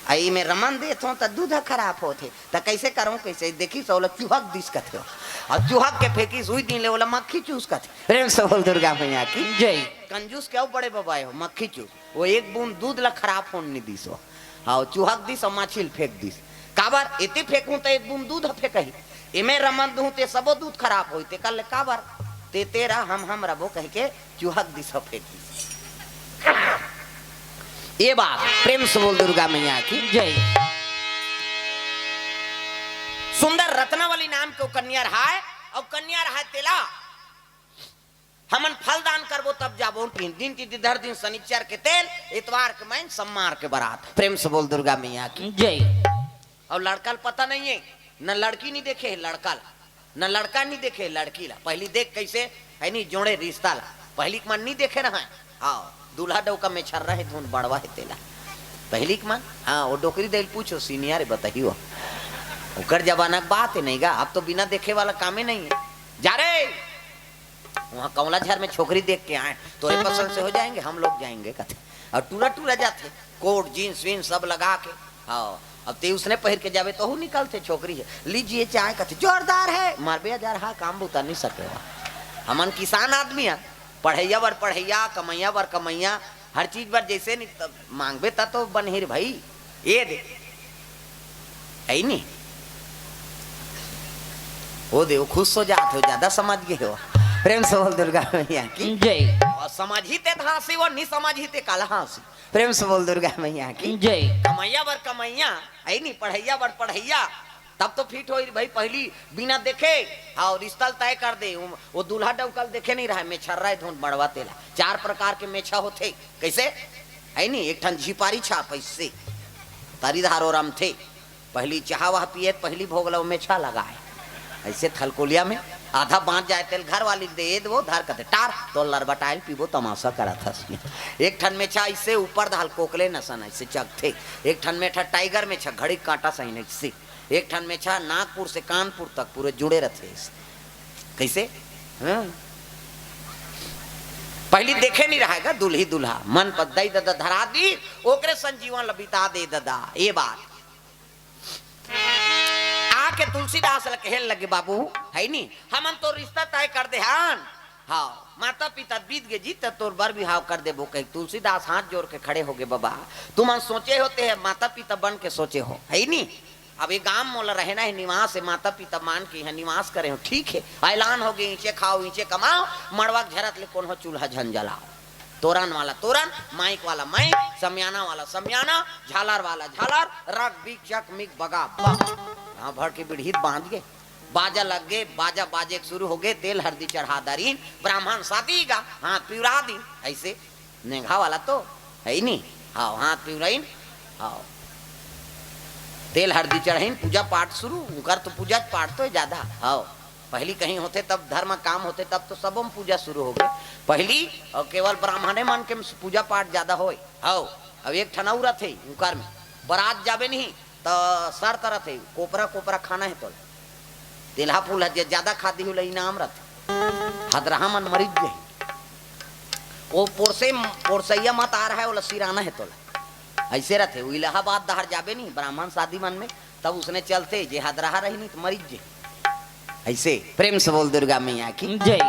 हे।" अई में रमन देथों त दूध ह खराब होथे, त कइसे करंव, कइसे? देखिस ओला चुहक दिस कथे, अउ चुहक के फेंकिस, उही दिन ले ओला मक्खी चूस कथे। प्रेम से बोल दुर्गा मैया की। जय। कंजूस के अउ बड़े बबा हो, मक्खी चूस। वो एक बूंद दूध ला खराब होन नइ दिस हो। हाँ, चुहक दिस अउ माछी ल फेंक दिस। काबर? एती फेंकहूं त एक बूंद दूध ह फेंकही, एमे रमन दूं ते सबो दूध खराब होई, तेकर ले काबर? ते, ते रह, हम, हम रबो कहिके चुहक दिस अउ फेंक दिस। ये बात, प्रेम से बोल दुर्गा मैया की। जय। सुंदर रत्नावली नाम के वो कन्या रहाय, अउ कन्या रहाय तेला हमन फल दान करबो तब जाबो, तीन दिन की धर दिन शनिचर के तेल, इतवार के मैन, सोमवार के बरात। प्रेम से बोल दुर्गा मैया की। जय। अउ लड़का ल पता नइ हे, न लड़की नइ देखे हे लड़का ल, न लड़का नइ देखे हे लड़की ला। पहिली देख कइसे, हइ नी, जोड़े रिश्ता ला। पहिली के मन नइ देखे रहय। हाँ, दूल्हा डउका मेछर्रा हे, धुन बड़वा हे तेला। पहिली के मन, हाँ, वो डोकरी दई ल पूछो, senior हे, बताही वो। ओकर जमाना के बात हे नहीं गा, अब तो बिना देखे वाला कामे नहीं हे। जा रे, वहाँ कौला झर में छोकरी देख के आए, तोरे पसंद से हो जाएंगे, हम लोग जाएंगे कथे। अउ टूरा टूरा जाथे, कोट, जींस वींस सब लगा के। हाँ, अब ते उसने पहिर के जाबे, तहू निकलथे, छोकरी हे, लीजिए चाय कथे, जोरदार हे, मरबे हजार, हाँ, काम बुता नइ सके हो। हमन किसान आदमी हन, पढ़इया बर पढ़इया, कमइया बर कमइया, हर चीज बर जइसे नइ, तब मांगबे त तो बनही रे भई। ये दे, हइ नी? वो दे, वो खुश हो जात हो, ज्यादा समझ गे हो। प्रेम से बोल दुर्गा मैया की। जय। अउ समझही ते त हाँसी, वो नइ समझही ते काला हाँसी। प्रेम से बोल दुर्गा मैया की। जय। कमइया बर कमइया, हइ नी, पढ़इया बर पढ़इया, तब तो फिट होई रे भई। पहिली बिना देखे, हाँ, रिश्ता ल तय कर दे। वो, वो दूल्हा डउका ल देखे नइ रहय, मेछर्रा हे, धुन बड़वा तेला। चार प्रकार के मेछा होथे, कइसे? हइ नी, एक ठन झिपारी छाप, अइसे तरी धार ओरमथे। पहिली चाहा वाह पिए, पहिली भोग ल वो मेछा लगाय, अइसे थलकोलिया में आधा बाँच जाय, तेला घर वाली ल दे, ए दे, वो धर कथे, टार, तोर लरबटाय ल पीबो, तमाशा करत हस। एक ठन मेछा अइसे ऊपर धार कोकले नसन अइसे चघथे, एक ठन मेछा tiger मेछा, घड़ी कांटा सही नइ से, एक ठन मेछा नागपुर से कानपुर तक पूरे जुड़े रथे। कइसे? हाँ? पहिली देखे नइ रहय गा, दुल्ही दूल्हा मन पर दई ददा धरा दी, ओकरे संग जीवन ल बिता दे ददा। ये बात आके तुलसीदास ल कहे लगे, बाबू, हइ नी, हमन तो रिश्ता तय कर दे हन। हाँ, माता पिता बीत गे जी, त तोर बर बिहाव कर देबो कहि। तुलसीदास हाथ जोर के खड़े होगे, बाबा, तुमन सोचे हो ते ह माता पिता बन के सोचे हो, हइ नी? अब ये गांव मोला रहना हे, निवास हे, माता पिता मान के इहाँ निवास करे हो, ठीक हे। ऐलान होगे, ईंचे खाओ, ईंचे कमाओ, मड़वा के झरत ले कोनो चूल्हा झन जलाओ। तोरन वाला तोरन, माइक वाला माइक, समियाना वाला समियाना, झालर वाला झालर, रग बिग चक मिग बगा बग। गाँव भर के बिड़हित बांध गे, बाजा लग गे, बाजा बाजे के शुरू होगे, तेल हरदी चढ़ा दरिन, ब्राह्मण सादी गा, हाथ पिउरा दिन, अइसे नेंगा वाला तो हइ नी। हाँ, हाथ पिउराइन, हाँ, तेल हरदी चढ़ाइन, पूजा पाठ शुरू। उनकर तो पूजा पाठ तो ज्यादा, हाँ, पहिली कहीं होथे तब धर्म काम होथे, तब तो सबो में पूजा शुरू होगे। पहिली अउ केवल ब्राह्मणे मन के पूजा पाठ ज्यादा होय। हाँ, अब एक ठन अउ रथे उनकर में, बरात जाबे नहीं त शर्त रथे, कोपरा कोपरा खाना हे तोला। तेलहा फूल ह जे ज्यादा खा दिही, ओला इनाम रथे। हदरहा मन मरिच जे हे, ओ पोरसे, पोरसैया मत आ रहा है, ओला सिराना हे तोला। अइसे रथे, वो इलाहाबाद डहर जाबे नहीं, ब्राह्मण सादी मन में, तब उसने चलथे, जे हदरहा रही नहीं, त मरिच जे। अइसे, प्रेम से बोल दुर्गा मैया की। जय।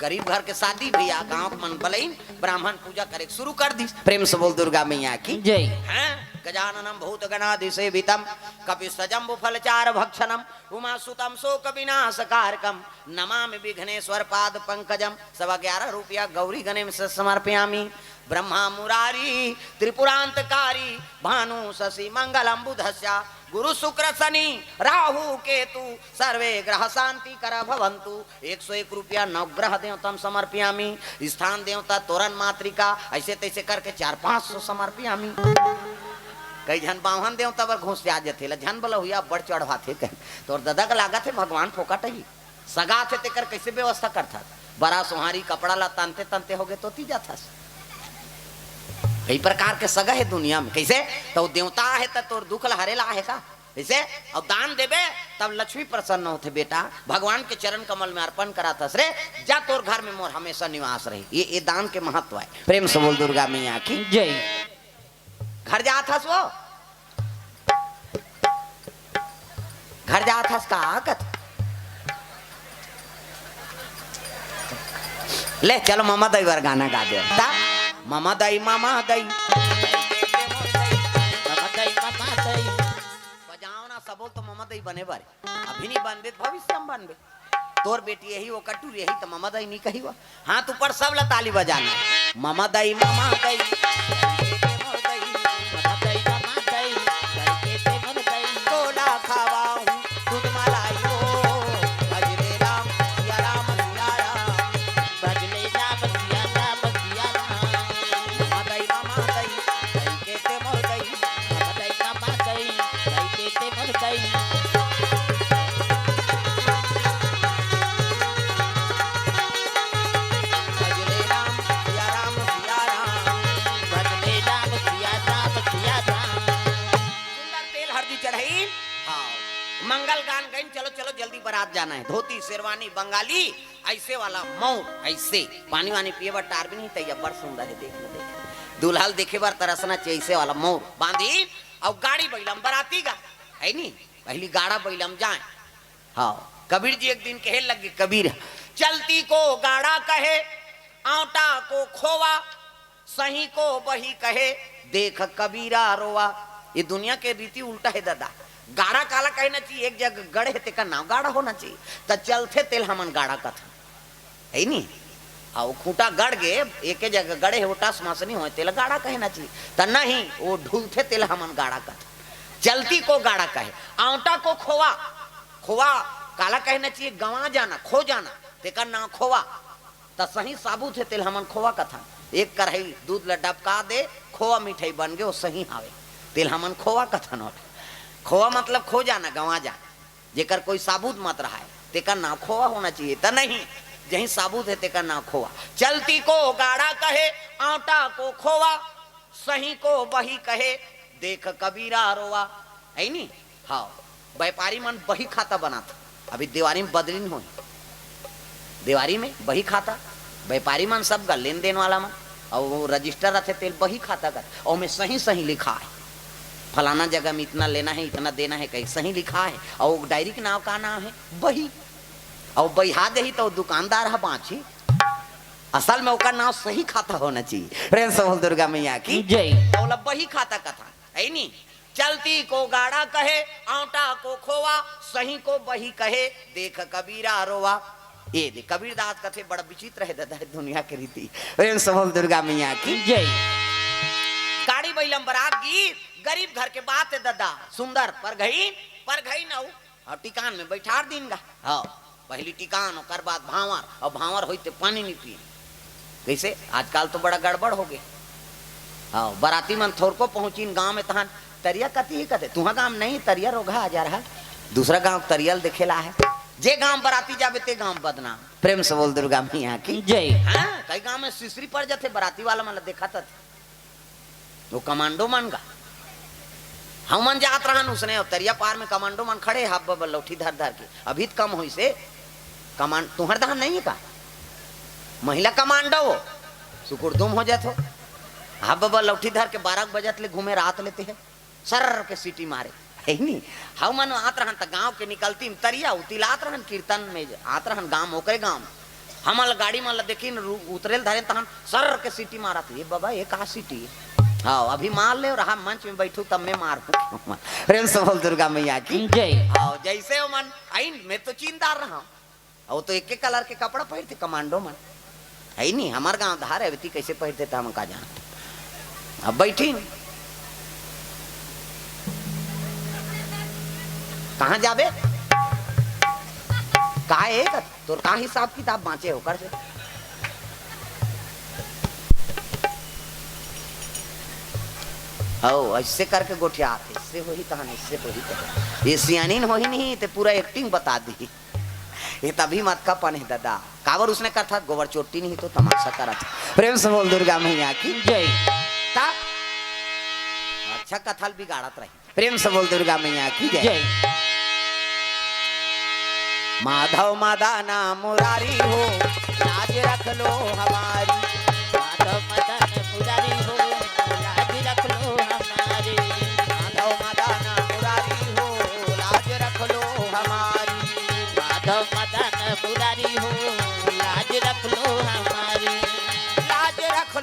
गरीब घर के सादी भैया, गांव के मन बलइन, ब्राह्मण पूजा करे के शुरू कर दिस। प्रेम से बोल दुर्गा मैया की। जय। हैं? गजाननम भूत गणादि सेवितम, कपित्थ जम्बू फल चारु भक्षणम, उमा सुतम शोक विनाश कारकम, नमामि विघ्नेश्वर पाद पंकजम। सवा ग्यारह रुपया गौरी गणेश समर्पयामि। ब्रह्मा मुरारी त्रिपुरांतकारी, भानु शशि मंगलम बुधस्या, गुरु शुक्र शनि राहु केतु, सर्वे ग्रह शांति कर भवंतु। एक सौ एक रुपया नवग्रह देवतम समर्पयामी, स्थान देवता तोरण मातृका, ऐसे तैसे करके चार पाँच सौ समर्पयामी। कई झन बाम्हन देवता बर घुस जा जथे, ला झन बोला हुआ बड़ चढ़वाथे कहीं। तोर ददा का लागत है भगवान फोकट ही सगा थे, तेकर कैसे व्यवस्था करथा? बरा सोहारी कपड़ा ला तनते तनते होगे तो ती जाथस। कई प्रकार के सगा है दुनिया में। कैसे? तो देवता है तो तोर दुख ला हरे ला है का? ऐसे? और दान देबे तब लक्ष्मी प्रसन्न होथे बेटा। भगवान के चरण कमल में अर्पण कराथस रे, जा तोर घर में मोर हमेशा निवास रही। ये, ये दान के महत्व है। प्रेम से बोल दुर्गा मैया की। जय। घर जाथस वो, घर जात हस का कथे? ले चलो ममा दई बर गाना गा दे। ता ममा दई, ममा दई। बजाओ ना सबो तो ममा दई बने बर। अभी नहीं बनबे त भविष्य में बनबे। तोर बेटी यही वो कटुर यही त ममा दई नहीं कही वो। हाथ ऊपर सब ला ताली बजाना। ममा दई, ममा दई। तोला खावाहूँ दूध मलाई हो। भजले राम सिया राम सिया राम। भजले राम सिया राम सिया राम। ममा दई, ममा दई। दई के ते मोर दई। ममा दई, ममा दई। दई के ते मोर दई। भजले राम सिया राम सिया राम। भजले राम सिया राम सिया राम। सुंदर तेल हरदी चढ़ाई। हाँ। मंगल गान गइन, चलो चलो जल्दी बारात जाना है। धोती शेरवानी बंगाली, ऐसे वाला मौर, ऐसे पानी वानी पिए बर टार भी नहीं तैया, बड़ सुंदर है, देख न देख। दूल्हा ल देखे बर तरसना चाहिए, ऐसे वाला मौर बांधी। और गाड़ी बैलम बराती गा, है नी? पहली गाड़ा बैलम जाए। हाँ, कबीर जी एक दिन कहे लगे, कबीर, चलती को गाड़ा कहे, आंवटा को खोवा, सही को बही कहे, देख कबीरा रोवा। ये दुनिया के रीति उल्टा है दादा। गाड़ा काला कहना चाहिए? एक जगह गड़े है, तेकर नाम गाड़ा होना चाहिए। त चलथे तेल हमन गाड़ा कथन, है नी? अउ खूंटा गड़ गे, एके जगह गड़े हे, ओटा समास नहीं होय, तेला गाड़ा कहना चाहिए। त नहीं, वो ढुलथे, तेला हमन गाड़ा कथन। चलती को गाड़ा कहे, आंवटा को खोवा। खोवा काला कहना चाहिए? गंवा जाना, खो जाना, तेकर नाम खोवा। त सही साबुत हे, तेला हमन खोवा कथन। एक कढ़ाई दूध ल डबका दे, खोवा मिठाई बन गे, वो सही हावे, तेला हमन खोवा कथन। ओला खोवा मतलब खो जाना, गंवा जाना। जेकर कोई साबुत मत रहाय, तेकर नाम खोवा होना चाहिए, त नहीं, जहीं साबुत है, तेकर नाम खोवा। चलती को गाड़ा कहे, आंवटा को खोवा, सही को बही कहे, देख कबीरा रोवा। है नी? हाँ, व्यापारी मन बही खाता बनात। अभी देवारी में बदली नहीं होई। देवारी में बही खाता, व्यापारी मन सब गा लेन देन वाला मन, अउ वो रजिस्टर रथे, तेल बही खाता कर, अउ ओमे सही सही लिखा है, फलाना जगह में इतना लेना है, इतना देना है, कहीं सही लिखा है, अउ वो डायरी के नाम का नाम है? बही। अउ बहिहा जही तो दुकानदार ह बाँची। असल में ओकर नाम सही खाता होना चाहिए। प्रेम से बोल दुर्गा मैया की। जय। त ओला बही खाता कथा, है नी? चलती को गाड़ा कहे, आंवटा को खोवा, सही को बही कहे, देख कबीरा रोवा। ये दे, कबीरदास कथे बड़ा विचित्र है दादा, दुनिया के रीति। प्रेम से बोल दुर्गा मैया की। जय। गाड़ी बैलम बरात गीत, गरीब घर के बात है दादा, सुंदर परघई, परघई नऊ, और टिकान में बैठार दीन गा। हाँ, पहली टिकान, ओकर बाद भांवर, और भांवर होई ते पानी नहीं पी। कैसे? आजकल तो बड़ा गड़बड़ हो गए। हाँ, बराती मन थोरको पहुंचिन गांव में तहन, तरिया कती ही कथे, तुहा गांव नहीं, तरिया रोघा आ जा रहा, दूसरा गांव तरियल देखेला है। जे गांव बराती जाबे ते गांव बदनाम। प्रेम से बोल दुर्गा मैया की। जय। हाँ, कई गांव में सिसरी पड़ जाथे, बराती वाला मन ला देखा त वो कमांडो मन गा। हमन जात रहन उसने, अउ तरिया पार में कमांडो मन खड़े, हाफ बबल लौठी धर धर के। अभी त कम होइसे, कमांड तुहर दहन नहीं है का? महिला कमांडो वो सुकुरदुम हो जात हो। हाफ बबल लौठी धर के बारह बजत ले घूमे रात लेते हैं, सर के सीटी मारे, है नी? हमन आत रहन त गांव के निकलती में तरिया उतिलात रहन, कीर्तन में आत रहन गांव, ओकरे गांव। हमन ल गाड़ी मन ल देखिन, रु-, उतरे ल धरेन तहन सर के सीटी मारत, "ये बाबा, ये का सीटी?" हाँ, अभी मार ले, रहा मंच में बैठू तब मैं मार। प्रेम से बोल दुर्गा मैया की। जय। हाँ, जैसे ओमन आइन, मैं तो चीनदार रहा। अउ तो एके कलर के कपड़ा पहिरथे कमांडो मन। है नी, हमर गांव धार है, अबती कैसे पहिरथे त हम का जान। अब बैठिन। कहाँ जाबे? का एक तोर का हिसाब किताब बाँचे हो कर से? हौ, ऐसे करके गोठियात हे, इससे होही तहन, इससे होही तहन। ये सियानिन होही नहीं, ते पूरा एक्टिंग बता दी। ये तभी मत का पन हे दादा। काबर उसने कहा था, गोबर चोट्टी नहीं तो तमाशा करा था। प्रेम से बोल दुर्गा मैया की। जय। ता अच्छा कथा ल बिगाड़त रही। प्रेम से बोल दुर्गा मैया की जय। जय। माधव मदन मुरारी हो, लाज रख लो हमारी। माधव मदन मुरारी हो, लाज रख लो हमारी। माधव मदन मुरारी हो, लाज रख लो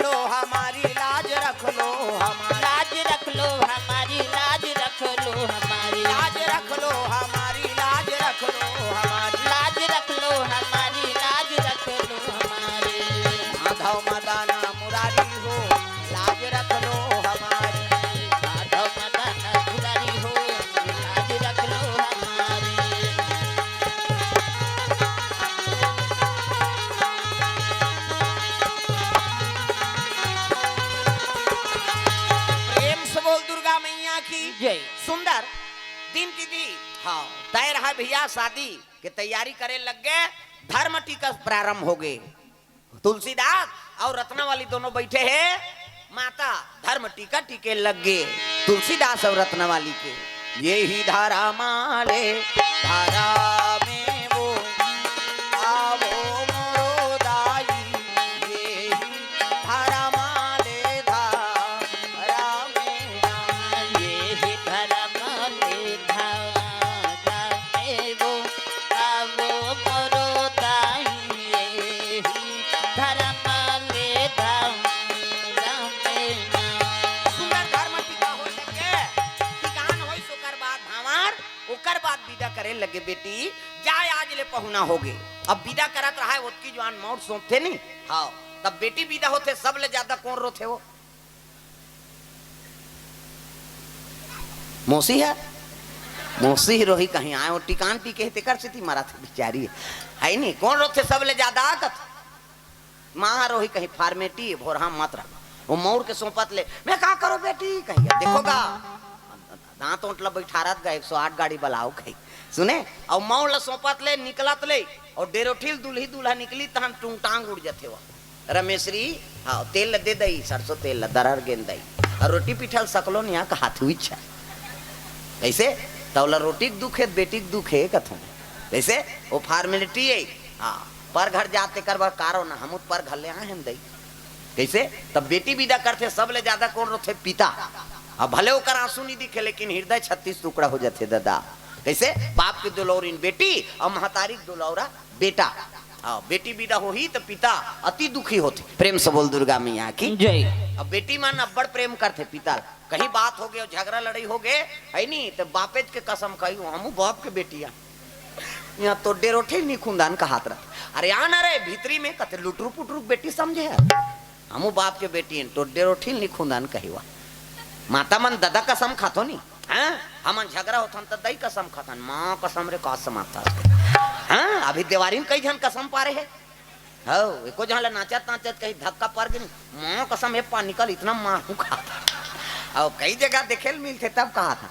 लो हमारी लाज रख लो, हमारी लाज रख लो, हमारी लाज रख लो, हमारी लाज रख लो, हमारी लाज रख लो, हमारी लाज रख लो, हमारी लाज रख लो, हमारी। माधव मदन मुरारी हो, लाज रख लो हमारी। माधव मदन मुरारी हो, लाज रख लो हमारी। प्रेम से बोल दुर्गा मैया की जय। सुंदर दिन दीदी, हाँ, तय रहा भैया, शादी के तैयारी करे लग गए, धर्म टीका प्रारंभ हो गए। तुलसीदास और रत्नावली दोनों बैठे हैं, माता धर्म टीका टीके लग गए, तुलसीदास और रत्नावली के। ये ही धारा माले धारा में वो, आवो मोरो दाई, ये ही धारा माले धारा में ना। ये ही धारा माले धारा में वो, आवो मोरो दाई, ये ही धर्म ले धाम रमेना। सुंदर धर्म टीका हो लगे, टीकान होइस ओकर बाद भांवर, ओकर बाद विदा करे लगे, बेटी जाय, आज ले पहुना होगे। अब विदा करत रहा है, ओतकी जुवार मौर सोंपथे नहीं। हाँ, तब बेटी विदा होथे, सब ले ज्यादा कोन रोथे हो? मौसी है, मौसी ही रोही कहीं आए, वो टीकान टीके हे, तेकर सेती मरत हे बिचारी, है नहीं? कोन रोथे सब ले ज्यादा? कथे माँ रोही कहीं, फॉर्मेलिटी, भोरहा मत रख। वो मौर के सोंपत ले, मैं का करो बेटी कही, देखो गा, दांत ओंट ला बैठारत गा, एक सौ आठ गाड़ी बलाओ कही। सुने, और मौर ला सोंपत ले, निकलत ले, और डेरोठिल दुल्ही दुल्हा निकली, तहन टूंगटांग उड़ जथे वो। रमेशरी, हाँ, तेल ल दे दई, सरसों तेल ल दरर गेन दई। और रोटी पीठल सकलो निया कहात हुई इच्छा। कैसे? तौला रोटी के दुख है, बेटी के दुख है कथों। कैसे? वो फॉर्मेलिटी है। हाँ, पर घर जाते कर बर कारो ना, हम पर घर ले आए हैं दई। कैसे? तब बेटी विदा करथे, सब ले ज्यादा कौन रोथे? पिता। अब भले ओकर आंसू नहीं दिखे, लेकिन हृदय छत्तीस टुकड़ा हो जाथे दादा। कैसे? बाप के दुलौरिन बेटी और महतारी के दुलौरा बेटा। हाँ, बेटी विदा होही त पिता अति दुखी होथे। प्रेम से बोल दुर्गा मैया की जय। अब बेटी मन अब्बड़ प्रेम करथे पिता ला। कहीं बात हो गए, झगड़ा लड़ाई हो गए, है नी, तो बापेज के कसम खाई, हमू बाप के बेटी आ। यहाँ तो डेरोठिल नहीं खुंदान कहात रहत। अरे आ ना रे, भीतरी में कथे लुटरू पुटरू बेटी समझे है। हमू बाप के बेटी हैं, तो डेरोठिल नहीं खुंदान कही वा। माता मन ददा कसम खाथो नी। हाँ, हमन झगड़ा होथन त दई कसम खाथन, माँ कसम रे का समाता। हाँ, अभी देवारी में कई झन कसम पारे है। हौ, एको झन ला नाचत नाचत कहीं धक्का पर गे नी, माँ कसम हे पा निकल, इतना मारू खात। और कई जगह देखे ल मिलथे तब कहात।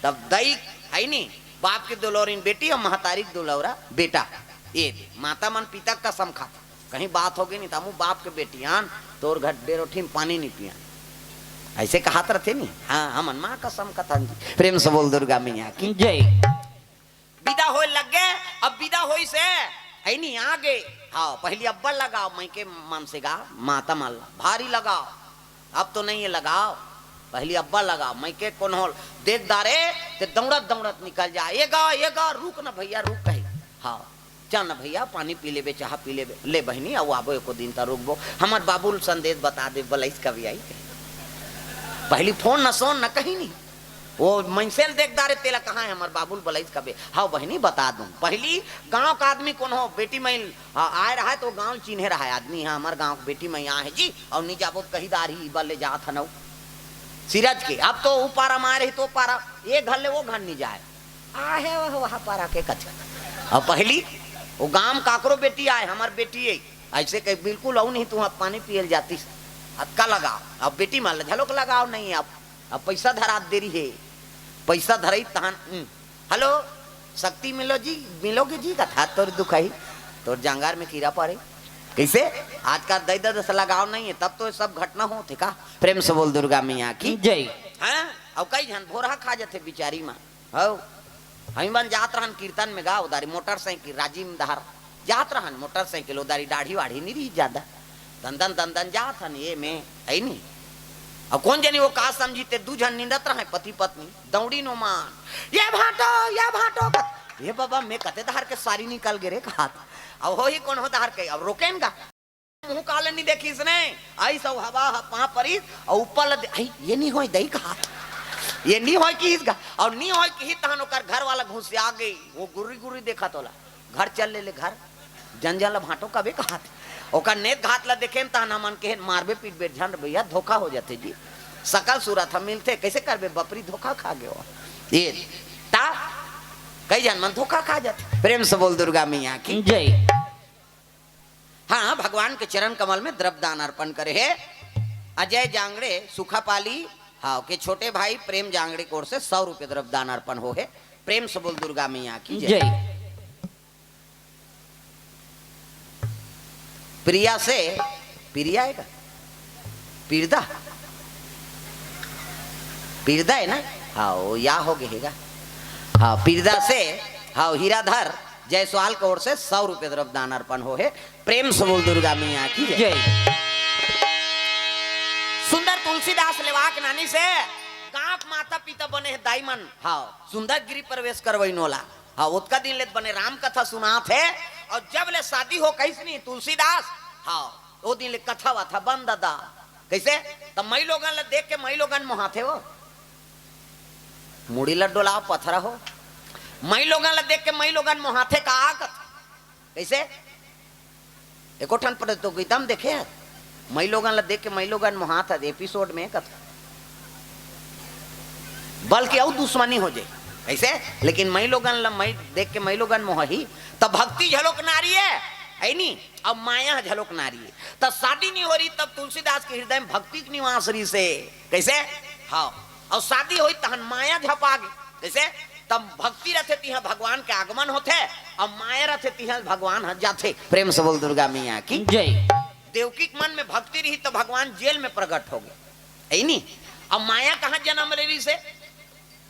तब दई है नी, बाप के दुलौरिन बेटी और महतारी के दुलौरा बेटा। ये दे, माता मन पिता के कसम खात। कहीं बात हो गई नी, त हमू बाप के बेटी आन, तोर घर डेरोठी में पानी नहीं पिया। ऐसे कहात रहथे नी। हाँ, हमन माँ कसम कथन जी। प्रेम से बोल दुर्गा मैया की जय। विदा होए लग गए। अब विदा होइस हे, है नी, आ गे। हाँ, पहली अब्बड़ लगाओ, मइके मन से गा, माता मन ला भारी लगाओ। अब तो नहीं है, लगाओ, पहली अब्बड़ लगाओ। मइके कोनो देख दारे, ते दौड़त दौड़त निकल जा, ये गा, ये गा, रुक ना भैया, रुक कही। हाँ, चल ना भैया, पानी पी लेबे, चाह पी लेबे, ले बहिनी, अउ आबो एको दिन त रुकबो, हमर बाबू ल संदेश बता दे, बलइस कभी आई। पहली फोन न सोन न कहीं नहीं। वो मनसे ल देख दारे, तेला कहाँ है हमर बाबू ल बलइस कबे? हाँ बहिनी, बता दूं। पहली गांव का आदमी कोनो बेटी मई, हाँ, आए रहा है तो गांव ल चिन्हे रहा है आदमी, हाँ, हमर गांव के बेटी मई आए है जी, और नहीं जाबो तो कही दारी, इबर ले जात हन अउ सिरज के। अब तो ऊ पारा म आए रही तो पारा, ये घर ले वो घर नहीं जाए, आहे वह, वह पारा के कथे। अब पहली वो गांव काकरो बेटी आए, हमर बेटी है, ऐसे कही बिल्कुल अउ नहीं, तू पानी पियल जातीस, अतका लगाओ। अब बेटी मन ल झलोक लगाओ नहीं, अब अब पैसा धरात देरी हे, पैसा धरई तहन, उम, हेलो, शक्ति मिलो जी, मिलोगे जी, कथा तोर दुखाई, तोर जांगर में कीड़ा पड़े। कैसे? आजकल दई ददस लगाव नहीं है, तब तो ये सब घटना होथे का। प्रेम से बोल दुर्गा मैया की जय। हैं? अब कई झन भोरहा खा जथे बिचारी माँ। हौ, हमी मन जात रहन कीर्तन में गा, उधारी मोटरसाइकिल राजिम डहर जात रहन, मोटरसाइकिल उधारी, दाढ़ी वाढ़ी नहीं रही ज्यादा, दंदन दंदन जात हन ये में, है नहीं। अब कौन जनी वो का समझी, ते दू झन निंदत रहे पति पत्नी, दौड़ी नो मान, ये भाटो, ये भाटो, ये बाबा, मैं कते धार के सारी निकल गे रे कहात। अब हो ही कौन हो धार के, अब रोकेन गा। मुंह काले नहीं देखिस ने। आई सब हवा ह पां परिस, अउ ऊपर ल दे-, आई, ये नहीं होय दई कहा, ये नहीं होय किहिस गा, अउ नहीं होय किहिस तहन ओकर घर वाला घुसिया गई, वो गुर्री गुर्री देखा तोला, घर चल ले, ले घर, जन जन ल भांटो कबे कहा थे। ओकर नेत घात ल देखे तहन हमन के मारबे पीटबे झन भैया, धोखा हो जाथे जी, सकल सूरत ह मिलथे, कैसे करबे बपरी धोखा खा गयो। ये ता कई झन मन धोखा खा जाथे। प्रेम से बोल दुर्गा मैया की जय। हाँ, भगवान के चरण कमल में द्रव्य दान अर्पण करे हे अजय जांगड़े सुखापाली, हाँ, के छोटे भाई प्रेम जांगड़े की ओर से सौ रुपये द्रव्य दान अर्पण हो हे। प्रेम से बोल दुर्गा मैया की जय। जय। प्रिया से, प्रिया है का? पीरदा? पीरदा है ना? हाँ, वो या हो गए हेगा। हाँ, पीरदा से, हाँ, हीराधर जायसवाल की ओर से सौ रुपये द्रव्य दान अर्पण हो हे। प्रेम से बोल दुर्गा मैया की जय। जय। सुंदर तुलसीदास लेवाक नानी से गांव के माता पिता बने हे दाई मन। हाँ, सुंदर गृह प्रवेश करवई नोला। हाँ, ओतका दिन ले बने राम कथा सुनात हे। अउ जब ले शादी हो कहिस नहीं तुलसीदास, हाँ, वो दिन ले कथा वाथा बंद ददा। कैसे? तब मई लोगन ला देख के मई लोगन मोहाथे हो, मुड़ी ला डोलाव पथरा हो, मई लोगन ला देख के मई लोगन मोहाथे का कथा। कैसे? एको ठन प्रतियोगिता में देखे हस, मई लोगन ला देख के मई लोगन मोहात हस, एपिसोड में कथा, बल्कि अउ दुश्मनी हो जाए। कैसे? लेकिन मई लोगन ला मई देख के मई लोगन मोहही, तब भक्ति झलोक नारी है, है नी? अब माया झलोक नारी है। तब शादी नहीं हो रही, तब तुलसीदास के हृदय में भक्ति के निवास रही से। कैसे? हाँ। अउ शादी होई तहन माया झपा गे। कैसे? तब भक्ति रथे तिहां भगवान के आगमन होथे, अउ माया रथे तिहां भगवान ह जाथे। प्रेम से बोल दुर्गा मैया की जय। देवकी के मन में भक्ति रही तो भगवान जेल में प्रकट हो गए, है नी? अब माया कहाँ जन्म ले रही से?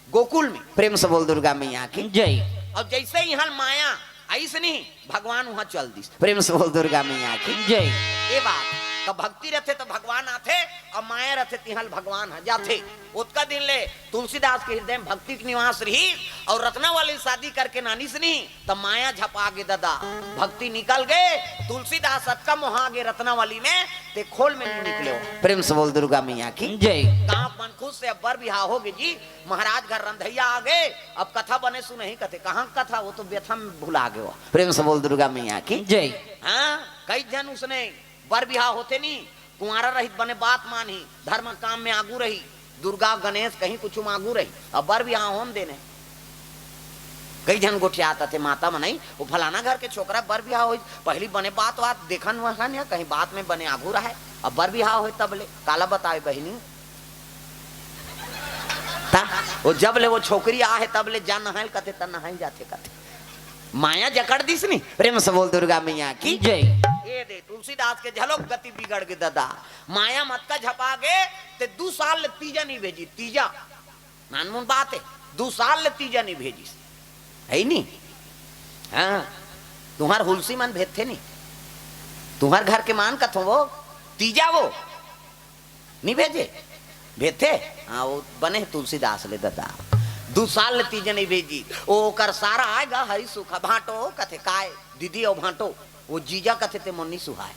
गोकुल में। प्रेम से बोल दुर्गा मैया की जय। अब जैसे यहाँ माया आइस नहीं, भगवान वहां चल दिस। प्रेम से बोल दुर्गा मैया की जय। ये बात, तो भक्ति रथे तो भगवान आथे, और माया रथे तिहां भगवान ह जाथे। ओतका दिन ले तुलसीदास के हृदय में भक्ति के निवास रही, और रत्नावली शादी करके नानिस नहीं, त माया झपा गे ददा, भक्ति निकल गे। तुलसीदास अतका मोहा गे रत्नावली में, ते खोल में नहीं निकले हो। प्रेम से बोल दुर्गा मैया की जय। गांव मन खुश से अब बर बिहाव हो गे जी, महाराज घर रंधैया आ गे, अब कथा बने सुनही कथे, कहाँ कथा, वो तो व्यथा में भुला गे हो। प्रेम से बोल दुर्गा मैया की जय। हाँ, कई झन उसने बर बिहाव होथे नी, कुंवारा रहित बने बात मानही, धर्म काम में आगू रही, दुर्गा गणेश कहीं कुछ में आगू रही, अब बर बिहाव होन देने। कई झन गोठियात थे माता मनई, वो फलाना घर के छोकरा बर बिहाव होई, पहली बने बात बात देखन वहन या कहीं बात में बने आगू रहे, अब बर बिहाव होई तब ले, काला बतावे बहिनी। ता, वो जब ले वो छोकरी आहे तब ले जा नहाइल कथे, त नहाइल जाथे कथे। माया जकड़ दिस नी, प्रेम से बोल दुर्गा मैया की जय। ये दे, तुलसीदास के झलोक गति बिगड़ गे ददा। माया मत का झपा गे, ते दू साल ले तीजा नहीं भेजी, तीजा। नानमुन बात है, दू साल ले तीजा नहीं भेजिस। है नी? हाँ, तुम्हार हुलसी मन भेजथे नी। तुम्हार घर के मान कथो वो, तीजा वो। नहीं भेजे? भेजथे? हाँ, वो बने हे तुलसीदास ले ददा। दू साल ले तीजा नहीं भेजी। ओ, ओकर सारा आएगा, हरी सुखा भांटो, कथे काय? दीदी अउ भांटो, वो जीजा कथे ते मोर नी सुहाय।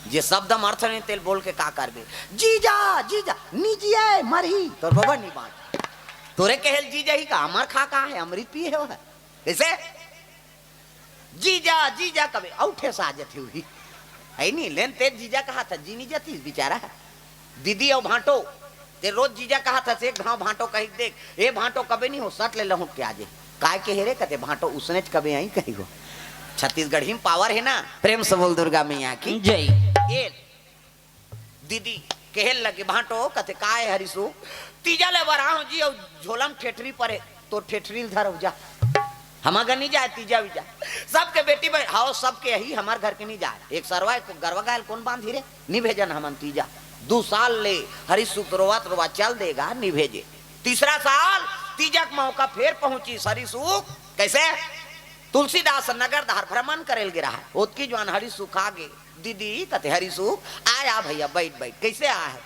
जे शब्द म अर्थ नहीं तेल बोल के का करबे? जीजा, जीजा, निजिए, मरही, तोर बबा नी बांच। तोरे कहेल जीजा ही का, अमर खा का है, अमृत पिए हो है। कैसे? जीजा, जीजा कबे, अउ ठेस आ जथे हुई। है नी, लेन ते जीजा कहा था, जी नी जाती बेचारा। दीदी अउ भांटो, ते रोज जीजा कहा था, से एक घाव भांटो कही देख, ए भांटो कबे नहीं हो, सट ले लहुट के आजे। काय के हेरे कते भांटो उसने च कबे आई कही हो। छत्तीसगढ़ी में पावर है ना, प्रेम से बोल दुर्गा मैया की जय। ए दीदी कहे लगे, भांटो कथे, "काय हरिसु, तीजा ले बरा हो जी, अउ झोलम ठेठरी परे, तो ठेठरी ल धरव जा। हमार घर नहीं जाए तीजा वीजा।" सबके बेटी बहन, हाओ, सबके यही, हमार घर के नहीं जाए। एक सरवा, एक गरवा गायल कौन बांधी रे? नहीं भेजन हमन तीजा। दू साल ले हरिसु रोवत रोवा चल देगा, नहीं भेजे। तीसरा साल तीजा के मौका फेर पहुंची हरिसु, कैसे? तुलसीदास नगर धार भ्रमण करेल गिरा है, ओतकी जवान हरिसु खा गे। दीदी कथे, "हरिसु, आय आ भैया, बैठ, बैठ, कैसे आ है?"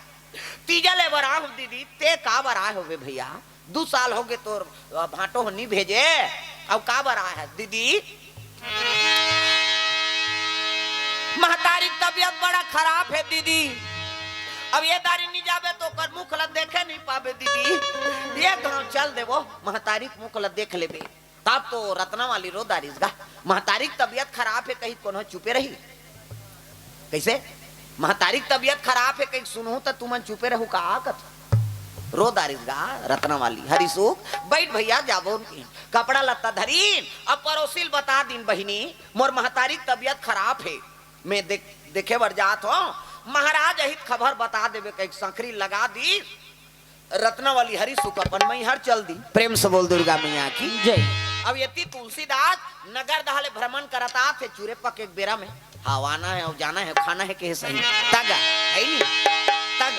"तीजा ले बर आहूं दीदी।" "ते का बर आए होबे भैया? दू साल हो गे तोर, अ, भांटो हो नी भेजे, अउ का बर आए है दीदी?" महतारी के तबियत बड़ा खराब हे दीदी। अब ये दारी नहीं जाबे तो ओकर मुख ला देखे नहीं पाबे दीदी। ये घाव चल देबो, महतारी के मुख ला देख लेबे। तब तो रत्ना वाली रो दारिस गा। महतारी के तबियत खराब हे कही कोनो चुपे रही? कइसे? महतारी के तबियत खराब हे कही सुनहूं त तुमन चुपे रहू का कथ? रो दारिस गा रत्ना वाली। हरिसुख, बइठ भइया, जाबो उनकी कपड़ा लत्ता धरीन, अब परोसिल बता दिन, बहिनी, मोर महतारी के तबियत खराब हे, मैं देख-, देखे बर जात हों, महाराज अहित खबर बता देबे कहिके संखरी लगा दीस। रत्ना वाली हरिसुख अपन मैहर चल दी। प्रेम से बोल दुर्गा मैया की जय। अब एती तुलसीदास नगर दहा ले भ्रमण करत आथे चूरे पके के बेरा में। हाँ, आना हे अउ जाना हे, खाना हे, केहे सही। तग, हे नी? तग,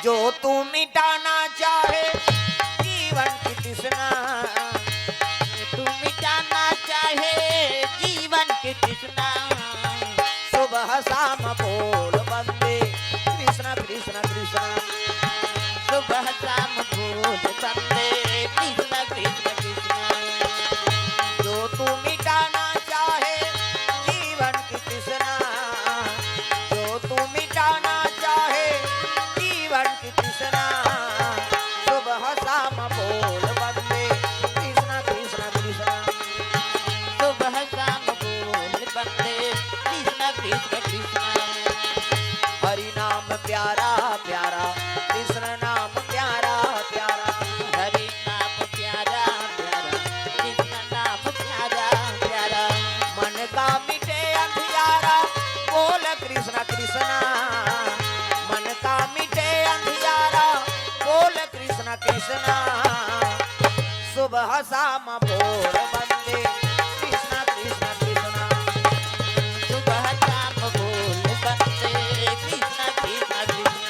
जो तू मिटाना चाहे जीवन की तृष्णा, तू मिटाना चाहे जीवन की तृष्णा, सुबह शाम बोल बंदे कृष्णा कृष्णा कृष्णा। सुबह शाम बोल बंदे कृष्णा कृष्णा कृष्णा। जो तू मिटाना चाहे जीवन की तृष्णा, जो तू मिटाना चाहे जीवन की तृष्णा, सुबह शाम बोल बंदे कृष्णा कृष्णा कृष्णा। सुबह शाम बोल बंदे कृष्णा कृष्णा कृष्णा। हरि नाम प्यारा प्यारा, कृष्ण नाम प्यारा प्यारा। हरि नाम प्यारा प्यारा, कृष्ण नाम प्यारा प्यारा। मन का मिटे अंधियारा, बोल कृष्ण कृष्ण। मन का मिटे अंधियारा, बोल कृष्ण कृष्ण। सुबह शाम बोल बंदे कृष्ण कृष्ण कृष्ण। सुबह शाम बोल बंदे कृष्ण कृष्ण कृष्ण।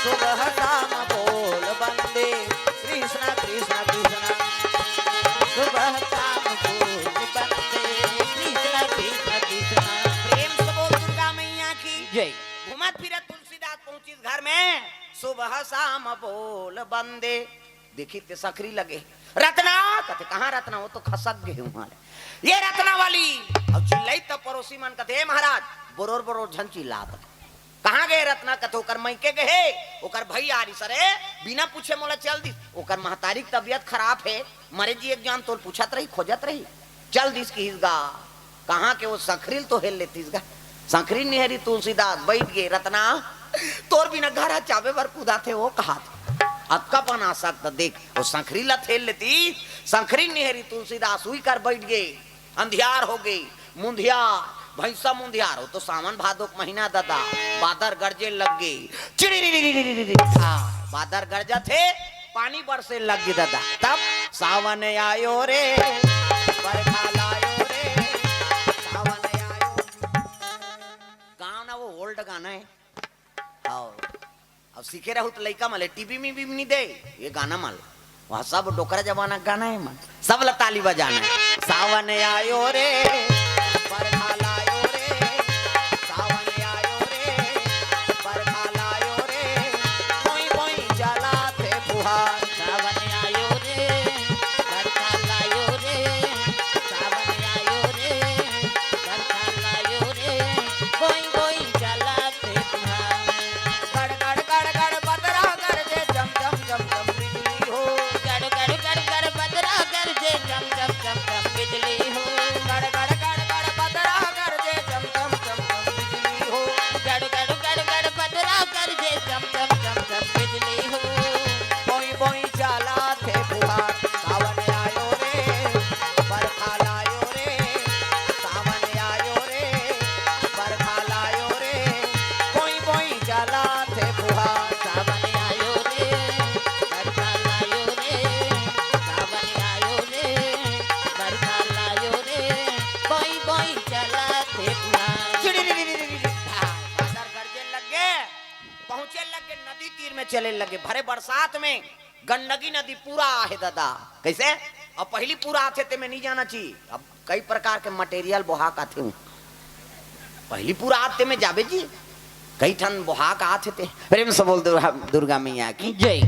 सुबह शाम बोल बंदे कृष्णा कृष्णा कृष्णा। सुबह शाम बोल बंदे कृष्णा कृष्णा कृष्णा। प्रेम से बोल दुर्गा मैया की जय। घूमत फिरत तुलसीदास पहुंचिस घर में, सुबह शाम बोल बंदे। देखी ते संखरी लगे। रत्ना कथे, कहाँ रत्ना? वो तो खसक गे उहाँ ले। ये रत्ना वाली। अब चिल्लाई तब परोसी मन कथे, "ए महाराज, बरोर बरोर झन चिल्लात।" कहाँ गे रत्ना? कथे, "ओकर मइके गे हे, ओकर भई आरिस रे, बिना पूछे मोला चल दिस। ओकर महतारी के तबियत खराब हे, मरे जी एक जान तोल पूछत रही, खोजत रही, चल दिस किहिस गा।" कहाँ के वो संखरी ल तो हेल लेतिस गा। संखरी निहरी तुलसीदास बइठ गे, "रत्ना, तोर बिना घर ह चाबे बर कुदाथे वो," कहात। अतका पन आसक्त देख, वो संखरी ल हेल लेतिस। संखरी निहरी तुलसीदास उही कर बइठ गे। अंधियार हो गे, मुंधियार, भैंसा मुंधियार, वो तो सावन भादो के महीना ददा, बादर गरजे लग गे, चिड़ी, हाँ, बादर गरजत हे, पानी बरसे लग गे ददा। तब सावन आयो रे, बरखा लायो रे, सावन आयो। गाना वो old गाना हे। हाँ। अब सीखे रहू त लइका मन ले टीवी में भी नहीं दे, ये गाना मन ल। वहाँ सब डोकरा जमाना के गाना हे मन। सब ला ताली बजाना हे। सावन आयो रे, बरखा लायो रे, सावन आयो रे, बरखा लायो रे, बोई बोई चलाथे फुहार। सावन आयो रे, बरखा लायो रे, सावन आयो रे, बरखा लायो रे, बोई बोई चलाथे फुहार। गड़ गड़ गड़ गड़ बदरा गरजे, जम जम जम जम बिजली हो। गड़ गड़ गड़ गड़ बदरा गरजे, जम जम जम जम बिजली हो। गड़ गड़ तीर में चले लगे, भरे बरसात में गंडकी नदी पूरा आहे दादा। कैसे? अब पहली पूरा आथे ते में नहीं जाना चाहिए। अब कई प्रकार के मटेरियल बोहा के आथे हूँ। पहली पूरा आथे में जाबे जी, कई ठन बोहा के आथे ते। प्रेम से बोल दुर्गा, दुर्गा मैया की। जय।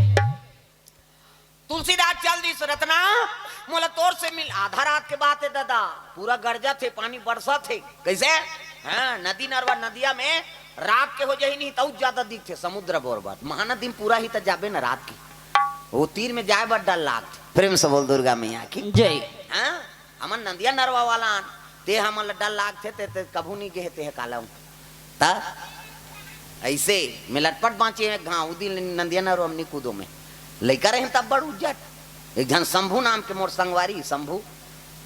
तुलसीदास चल दिस, रतना, मोला तोर से मिल। आधा रात के बात है दादा, पूरा गरजत हे, पानी बरसत हे। कैसे? हाँ, नदी नरवा नदिया में रात के हो जाही नहीं, तऊ ज्यादा दिखथे समुद्र बरोबर। महानदी में पूरा ही त जाबे न रात की, वो तीर में जाए बर डर लागथे। प्रेम से बोल दुर्गा मैया की। जय। हाँ, हमन नदिया नरवा वाला आन, ते हमन ला डर लागथे, ते, ते कभू नहीं गेहे ते ह काला हूँ। त ऐसे में लटपट बाँचे एक घाव, उ दिन नदिया नरवा में नहीं कूदो में। लइका रहे तब बड़ उज्जट, एक झन शंभू नाम के मोर संगवारी शंभू,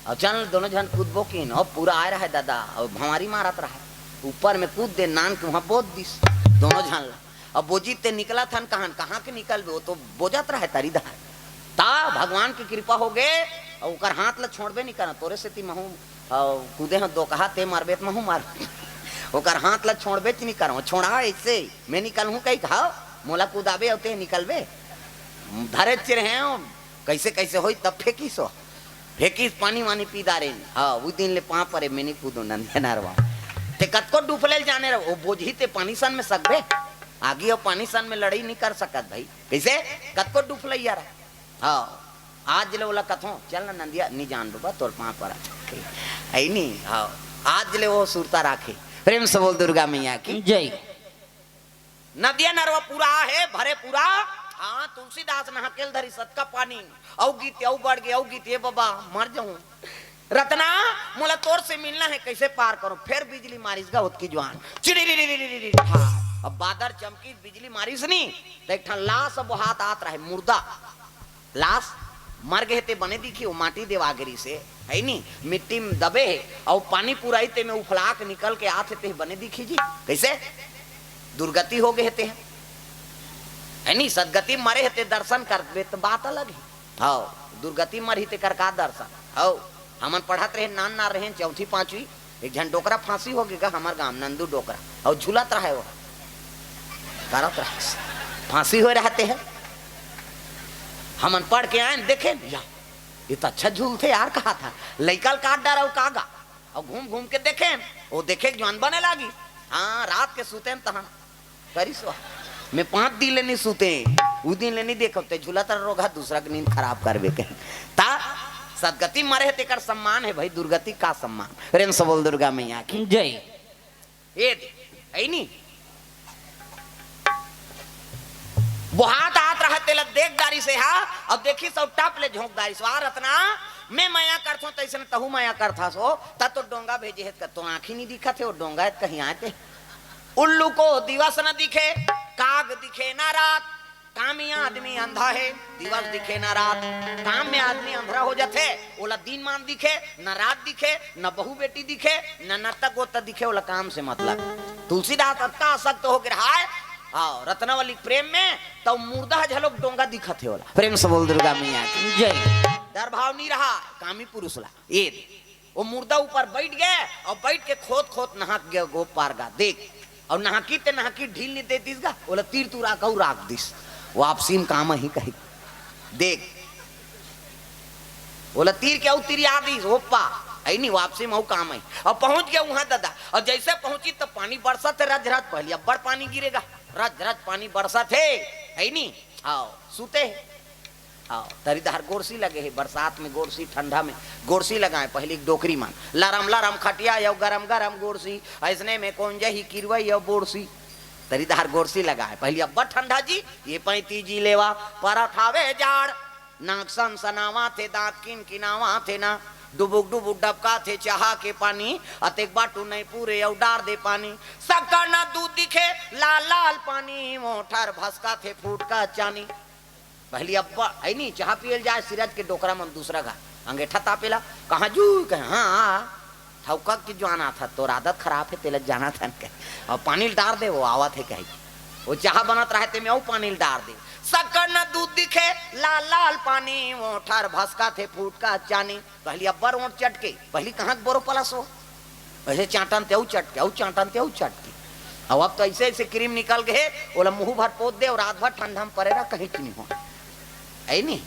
और चल दोनों झन कूदबो किन, और पूरा आए रहे दादा, और भंवारी मारत रहे, ऊपर में कूद दे, नान के वहाँ बोज दिस दोनों झन ला। अब बोजी ते निकलत हन कहाँ, कहाँ के निकलबे, वो तो बोजत रहे तरी धार। ता भगवान की कृपा हो गे, और ओकर हाथ ला छोड़बे नहीं करन, तोरे सेती महू, और कूदे हो दो कहा, ते मारबे त महू मार। ओकर हाथ ला छोड़बे च नहीं करन, छोड़ा ऐसे, मैं निकलहूँ कही कहा, मोला कूदाबे और ते निकलबे। धरे चिरहे हो, कैसे कैसे होई तब फेंकी सो। फेंकिस पानी वानी पी डारेन। हाँ, उ दिन ले पाँव परे, मैं नहीं कूदो नंदिया नरवा। ते कतको डुफले ल जाने रहो, वो बोझी ते पानी सन में सकबे। आगी और पानी सन में लड़ाई नहीं कर सकत भाई। कैसे? कतको डुफलैया रहा। हाँ, आज ले ओला कथों, चल ना नंदिया, नहीं जान बाबा, तोर पाँव परा। है नहीं? हाँ, आज ले वो सुरता राखे। प्रेम से बोल दुर्गा मैया की। जय। नदिया नरवा पूरा हे, भरे पूरा। हाँ, तुलसीदास नहाकेल धरी सतका पानी। अउ गीत, अउ बढ़ गे, अउ गीत, ये बाबा, मर जाऊं। रतना, मोला तोर से मिलना है, कैसे पार करूं? फिर बिजली मारिस गा ओतकी जुआन। चिड़ी री री री री री। हाँ, अब बादर चमकी, बिजली मारिस नी, तो एक ठन लाश अब हाथ आत रहे, मुर्दा। लाश मर गे हे ते बने दिखी, वो माटी देवा गिरी से, है नी, मिट्टी में दबे हे, और पानी पूरा ही ते में उफला के निकल के आत हे ते बने दिखी जी। कैसे? दुर्गति हो गे हे ते, है नी, सदगति मरे हे ते दर्शन करबे तो बात अलग है। हाँ, दुर्गति मरही तेकर का दर्शन? हाँ, हमन पढ़त रहे, नान नान रहे, चौथी पांचवी, एक झन डोकरा फांसी हो गे गा हमर गांव, नंदू डोकरा, और झूलत रहे वो, करत रहे, फांसी हो रहते हैं। हमन पढ़ के आए, देखे, या, ये तो अच्छा झूलथे यार, कहा था, लइका ल काट डारा, वो का गा, और घूम घूम के देखे, वो देखे के जवान बने लागी। हाँ, रात के सुते तहाँ करिस वा। मैं पाँच दिन ले नहीं सुते, उ दिन ले नहीं देखो, ते झूलत रह रोगा, दूसरा के नींद खराब करबे के। ता सदगति मरे हे, तेकर सम्मान है भाई, दुर्गति का सम्मान? प्रेम से बोल दुर्गा मैया की। जय। ये दे, है नी? बोहात आत रहा, तेला देख डारिस हा, अब देखिस, सब टप ले झोंक डारिस। वाह रतना, मैं मया करथों, तैसने तहू मया करथस हो, त तो डोंगा भेजे हे, त तो आँखी नहीं दिखत हे, वो डोंगा हे, कहीं आए ते। उल्लू को दिवस न दिखे, काग दिखे ना रात। कामी आदमी अंधा है, दिवस दिखे ना रात। काम में आदमी अंधरा हो जाथे, ओला दिन मान दिखे, न रात दिखे, न बहू बेटी दिखे, न नत्ता गोता दिखे, ओला काम से मतलब। तुलसीदास अतना आसक्त हो गे रहा है, हाँ, रत्नावली प्रेम में, तो मुर्दा ह झलोक डोंगा दिखत हे ओला। प्रेम से बोल दुर्गा मैया की। जय। डर भाव नहीं रहा, कामी पुरुष ला। ये दे। वो मुर्दा ऊपर बैठ गे और बैठ के खोद खोद नहाक गे गो पार गा, देख। और नहाकी ते नहाकी ढील नहीं दे दिस गा, ओला तीर तुरा का राख दिस। वापसी में काम ही कही, देख, ओला तीर के अउ तीर याद दिस, ओप्पा, है नहीं, वापसी में अउ काम है। और पहुंच गया वहां दादा, और जैसे पहुंची तो पानी बरसत है रज रज, पहले अब्बड़ पानी गिरेगा, रज रज पानी बरसत है, है नहीं? हाँ, सुते है। हाँ, तरी धार गोरसी लगे हे, बरसात में गोरसी, ठंडा में गोरसी लगाए, पहली एक डोकरी मन, लरम लरम खटिया, यो गरम गरम गोरसी, ऐसने में कौन जही किरवई यो बोरसी। तरी धार गोरसी लगाए, पहली अब्बड़ ठंडा जी, ये पैंती जी लेवा, परत हावे जाड़, नाक सन सनावा थे, दांत किन किनावा थे ना, डुबुक डुबुक डबका थे चाहा के पानी, अतेक बाटू नहीं पूरे अउ डार दे पानी, सक्कर ना दूध दिखे, लाल लाल पानी, मोठर भसका थे फूट का चानी। पहली अब्बा, ऐ नी, चाहा पियल जाए, सिरज के डोकरा मन दूसरा घर, अंगेठा तापेला, कहाँ जू, कहे, हाँ, आ, ठौका के जुआन आथा, तोर आदत खराब है, तेला जाना था, कहे, और पानी ल डार दे, वो आवत है, कहे, वो चाहा बनत रहे, ते में अउ पानी ल डार दे, सक्कर न दूध दिखे, लाल लाल पानी, मोठर भसका थे, फूट का चानी, पहली अब्बा रोंट चटके, पहली कहाँ के बोरो पलस हो, ऐसे चांटन ते अउ चटके, अउ चांटन ते अउ चटके, अब अब तो ऐसे ऐसे क्रीम निकल गए, ओला मुंह भर पोत दे और रात भर ठंडा में परे रह, कहीं नहीं हो। है नहीं?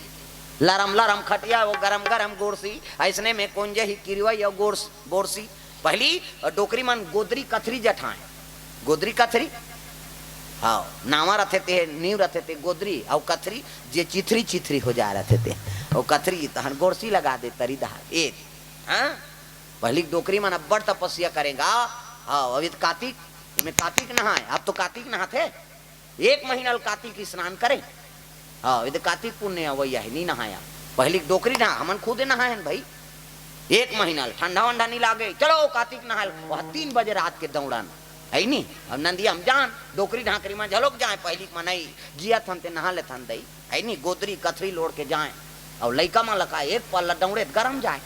लरम लरम खटिया, वो गरम गरम गोरसी, ऐसने में कोंजे ही किरवई और गोरस-, गोरसी। पहली डोकरी मन गोदरी कथरी जठाए। गोदरी कथरी? हाँ, नावा रथे ते, नींव रथे ते गोदरी, अउ कथरी जे चिथरी चिथरी हो जा रथे ते, अउ कथरी तहन गोरसी लगा दे तरी दहा। ए, हाँ? पहली डोकरी मन अब्बड़ तपस्या करेंगा। हाँ, अभी तो कातिक, इमे कातिक नहाए, अब तो कातिक नहाथे, एक महीना ल कातिक स्नान करे। हाँ, ये तो कातिक पुन्नी अवइया है, नी नहाया। पहली डोकरी नहा, हमन खुदे नहाए हन भाई। एक महीना ल ठंडा वंडा नी लागे, चलो कातिक नहा ल। वह तीन बजे रात के दौड़न, है नी? अब नंदिया हम जान, डोकरी ढाकरी में झलोक जाए, पहली मनई जियत हन ते नहा लेथन दई, है नी? गोदरी कथरी लोड़ के जाए, और लइका मन लका एक पल्ला दौड़े त गरम जाए,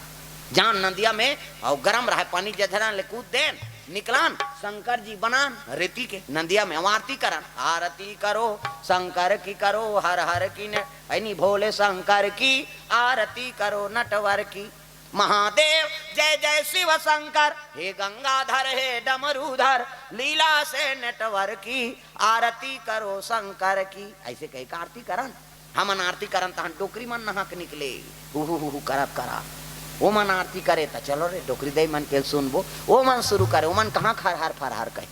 जान नंदिया में, और गरम रहे पानी जझरन ले कूद देन, निकलान, शंकर जी बनान, रेती के नंदिया में हम आरती करन, आरती करो शंकर की, करो हर हर की ने, है नी? भोले शंकर की आरती करो नटवर की। महादेव जय जय शिव शंकर, हे गंगाधर हे डमरूधर, लीला से नटवर की आरती करो शंकर की। ऐसे कह के आरती करन। हमन आरती करन तहन डोकरी मन नहा के निकले, हु हु हु हु करत करा। ओ मन आरती करे त चलो रे डोकरी दई मन के सुनबो। ओ मन शुरू करे, ओ मन कहाँ खरहर फरहर कहे।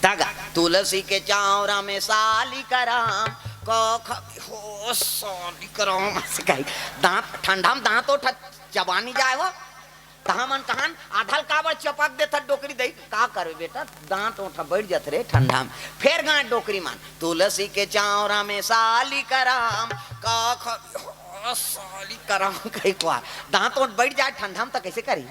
तगा तुलसी के चावरा में साली कराम, क ख हो साली कराम, ऐसे कही। दांत ठंडा में दांत उठा चबानी जाए वो। तहाँ मन तहन आधल काबर चपक देथत डोकरी दई, का करबे बेटा, दांत ओंठा बैठ जात रे ठंडा में। फेर गाय डोकरी मन, तुलसी के चावरा में साली कराम, का ख-, साली कराम कही कुआर, दांत ओंठ बैठ जाए ठंडा में, त कैसे करी?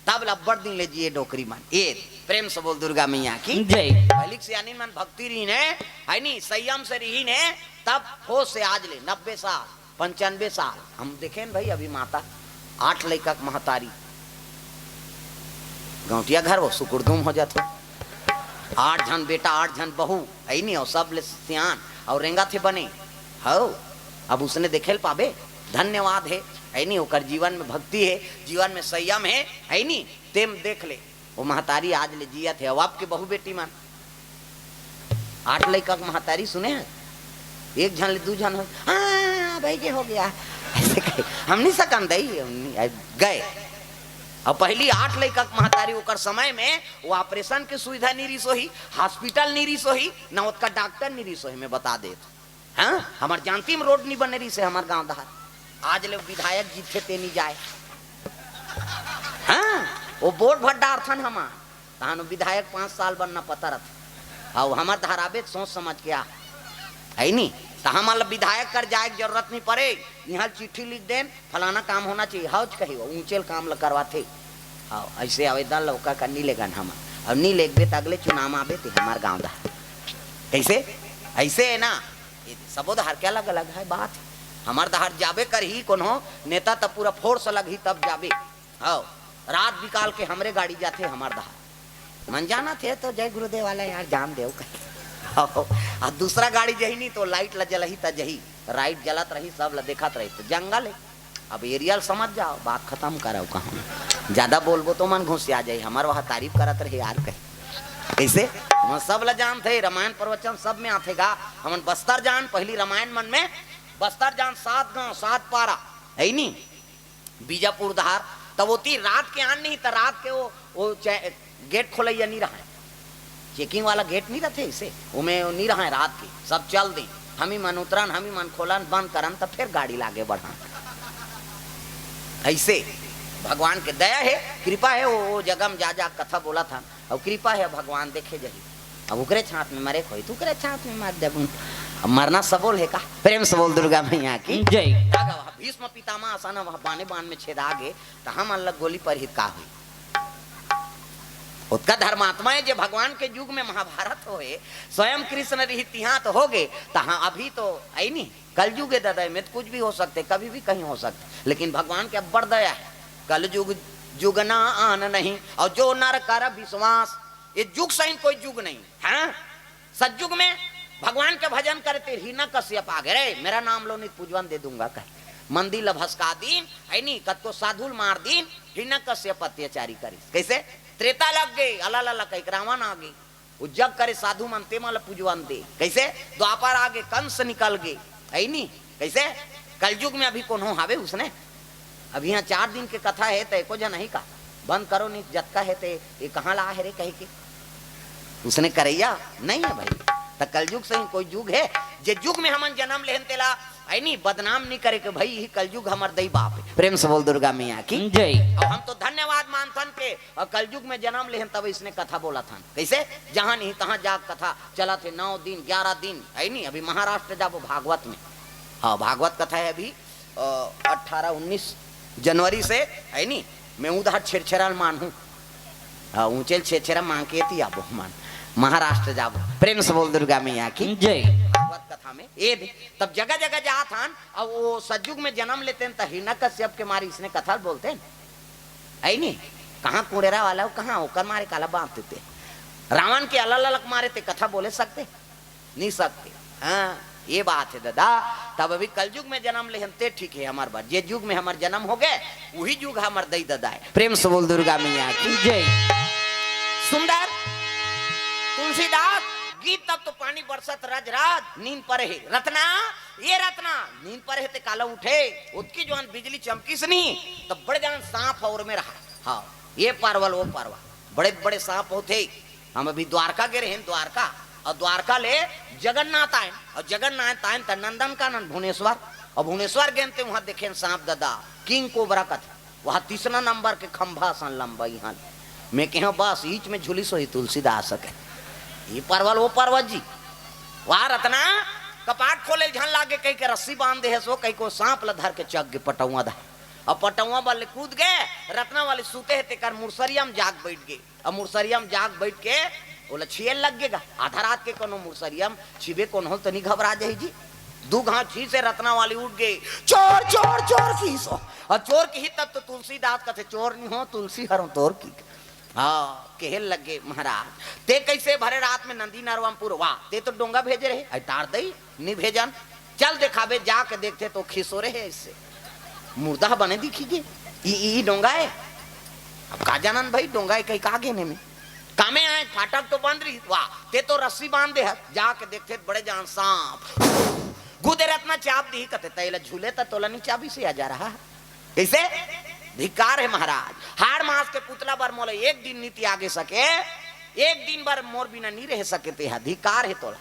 तब ल अब्बड़ दिन ले जिए डोकरी मन। ए, प्रेम से बोल दुर्गा मैया की जय। पहली के सियानी मन भक्ति रहीन हे, है नी, संयम से रहीन हे, तब होश से आज ले नब्बे साल, पंचानबे साल हम देखेन भाई, अभी माता आठ लइका के महतारी, गौंटिया घर वो सुकुरदुम हो जात हो, आठ झन बेटा, आठ झन बहू, है नी, और सब ले सियान, और रेंगा थे बने, हव, अब उसने देखे ल पाबे, धन्यवाद हे, है नी, ओकर जीवन में भक्ति हे, जीवन में संयम हे, है नी, तेम देख ले, वो महतारी आज ले जियत हे, अब आपके बहू बेटी मन, आठ लइका के महतारी सुने हैं, एक झन ले दू झन हो, हाँ भाई जी हो गया, ऐसे कहे, हम नहीं सकन दई, हम नहीं, आ, गए। अब पहली आठ लइका के महतारी ओकर समय में वो ऑपरेशन के सुविधा नहीं रिस होही, हॉस्पिटल नहीं रिस होही, ना ओतका डॉक्टर नहीं रिस होही, मैं बता देत। हाँ, हमर जानती में रोड नहीं बने रिस हे हमर गांव डहर। आज ले विधायक जीतथे ते नहीं जाए। हाँ, वो वोट भर डारथन हमार। तहान विधायक पाँच साल बनना पता रथे। अउ हमर डहर आबे त सोच समझ के आ। है नी? त हमन ल विधायक कर जाए के जरूरत नहीं परे। इहाँ चिट्ठी लिख देन, फलाना काम होना चाहिए। हौच कही वो, ऊंचे ल काम ल करवाथे। हाँ, ऐसे आवेदन ल ओकर कर नी लेगन हमन। अउ नी लेगबे त अगले चुनाव में आबे ते हमर गांव डहर। कैसे? ऐसे है ना? ये सबो डहर के अलग-अलग है बात। हमर डहर जाबे करही कोनो नेता त पूरा फोर्स लगही तब जाबे। हव, रात बिकाल के हमरे गाड़ी जाथे हमर डहर। मन जाना थे तो जय गुरुदेव वाला यार जान देव कहे। हव, आ दूसरा गाड़ी जही नहीं तो लाइट ल जलही त जही। लाइट जलत रही, सब ल देखत रही त जंगल है। अब एरियल समझ जाओ, बात खत्म करव कहूँ। ज्यादा बोलबो तो मन घुसिया जाई, हमर वह तारीफ करत रहे यार कहे। कैसे? हमन सब ल जानथे, रामायण प्रवचन सब में आथे गा। हमन बस्तर जान, पहली रामायण मन में बस्तर जान, सात गांव, सात पारा, है नी? बीजापुर डहर, तब ओती रात के आन नहीं, त रात के वो, वो चे-, गेट खोलैया नहीं रहा, चेकिंग वाला गेट नहीं रहथे इसे, ओमे नहीं रहा रात के, सब चल दे, हम ही मन उतरन, हम ही मन खोलन, बंद करन, त फिर गाड़ी लागे बढ़न। ऐसे भगवान के दया है, कृपा है, वो, वो जगह में जा, जा कथा बोला था, अउ कृपा हे भगवान देखे जही। अब ओकरे छात में मरे खोई, त ओकरे छात में मर देबू। अब मरना सबो ल हे का? प्रेम से बोल दुर्गा मैया की जय। का गवा? भीष्म पितामह असन वह बाने बान में छेदा गे, त हमन ल गोली परही त का होई? ओतका धर्मात्मा हे जे भगवान के युग में महाभारत होए, स्वयं कृष्ण रही तिहाँ त हो गे, तहाँ अभी तो आई नहीं। कलयुग हे दादा, में त कुछ भी हो सकथे, कभी भी कहीं हो सकथे, लेकिन भगवान के अब्बड़ दया हे। कलयुग जुग ना आन नहीं, अउ जो नर कर विश्वास, ये जुग सहित कोई जुग नहीं है। सतयुग में भगवान के भजन करते, हिरण्यकश्यप आ गे, "रे, मेरा नाम लो, नहीं त पूजवन दे दूंगा," कहे। मंदिर ल भसका दीन, है नी, कतको साधु ल मार दीन, हिरण्यकश्यप अत्याचारी करिस। कैसे? त्रेता लग गे, अला ला ला कहिके रावण आ गे। वो जग करे साधु मन ते मन ल पूजवन दे। कइसे? द्वापर आगे, कंस निकल गे, हइ नी? कइसे? कलयुग में अभी कोनो हावे उसने? अब इहाँ चार दिन के कथा हे, त एको झन नहीं का, बंद करो नी, जतका हे ते, ये कहाँ ला हे रे कहे के। उसने करइया नहीं हे भाई। त कलयुग सही कोई जुग हे, जे जुग में हमन जनम लेहन तेला, हइ नी, बदनाम नी करे के भाई, यही कलयुग हमर दई बाप हे। प्रेम से बोल दुर्गा मैया की। जय। अब हम तो धन्यवाद मानथन के, अउ कलयुग में जनम लेहन तब इसने कथा बोलथन। कइसे? जहाँ नहीं तहाँ जाग कथा चलत हे, नौ दिन, ग्यारह दिन, हइ नी? अभी महाराष्ट्र जाबो भागवत में। हाँ, भागवत कथा हे अभी, अ, अठारह उन्नीस जनवरी से, हइ नी? मैं उधर छेरछेरा ल मानहूँ। हाँ, ऊँचे ल छेरछेरा मांग के एती आबो हमन। महाराष्ट्र जाबो। प्रेम से बोल दुर्गा मैया की। जय। भागवत कथा में ये भी, तब जगह जगह जात हन, अब वो सतयुग में जनम लेतेन त हिरण्यकश्यप के मारे इसने कथा ल बोलतेन। हइ नी? कहाँ कुड़ेरा वाला हो, कहाँ ओकर मारे काला बांध देते। रावण के अलग अलग मारे ते कथा बोले सकते? नहीं सकते। हाँ, ये बात हे ददा। तब अभी कलयुग में जनम लेहन ते ठीक हे हमर बर। जे युग में हमर जनम होगे, वही युग हमर दई ददा हे। प्रेम से बोल दुर्गा मैया की। जय। सुंदर तुलसीदास गीत, तब तो पानी बरसत रज रज, नींद परे हे रतना, ये रतना, नींद परे हे ते काला उठे, ओतकी जुवान बिजली चमकिस नी, तब बड़े जान सांप अउ ओरमे रहा। हाँ, ये परवल, वो परवल, बड़े बड़े सांप होथे। हम अभी द्वारका गे रहेन, द्वारका, अउ द्वारका ले जगन्नाथ आएन, अउ जगन्नाथ आएन त नंदनकानन भुवनेश्वर, अउ भुवनेश्वर गेन ते उहाँ देखेन सांप ददा, किंग कोबरा कथे, वहाँ तीसरा नंबर के खंभा असन लंबा इहाँ। मैं कहेंव बस ईच में झुलिस होही तुलसीदास के। ये परवल, वो परवल जी। वाह रतना, कपाट खोले झन लागे कहिके रस्सी बांध दे हे सो, कहिके वो सांप ल धर के चघ गे पटउवा डहर। अउ पटउवा बर ले कूद गे, रतना वाली सूते हे तेकर मुड़सरिया म जाग बइठ गे। अउ मुड़सरिया म जाग बइठ के ओला छिये लग गे गा। आधा रात के कोनो मुड़सरिया म छिबे कोनो ल त नी घबरा जाही जी। दू घांव छींसे रतना वाली उठ गे, "चोर, चोर, चोर" किहिस ओ। अउ चोर किहिस तब तो तुलसीदास कथे, "चोर नी हों, तुलसी हरों तोर" कि। हाँ, कहे लग गे, "महाराज, ते कइसे भरे रात में नदी नरवा म पूर, वाह, ते तो डोंगा भेजे रहे, अइ तार दई नी भेजन।" चल देखाबे, जाके देखथे तो खिसोरे हे अइसे। मुर्दा ह बने दिखही गे। ई, ई, ई डोंगा हे। अब का जानन भाई, डोंगा हे कहिके आ गेन एमे। कामे आए, फाटक तो बंद रहिस। वाह, ते तो रस्सी बांध दे हस। जाके देखथे त बड़े जान सांप। गुदे रतना चाब दिही कथे, "तैं एला झूले त तोला नी चाबिस हे, आ जा रहा।" कइसे? धिक्कार हे महाराज। हाड़ मांस के पुतला बर मोला एक दिन नी तियागे सके, एक दिन बर मोर बिना नी रह सके, तेहा धिक्कार हे तोला।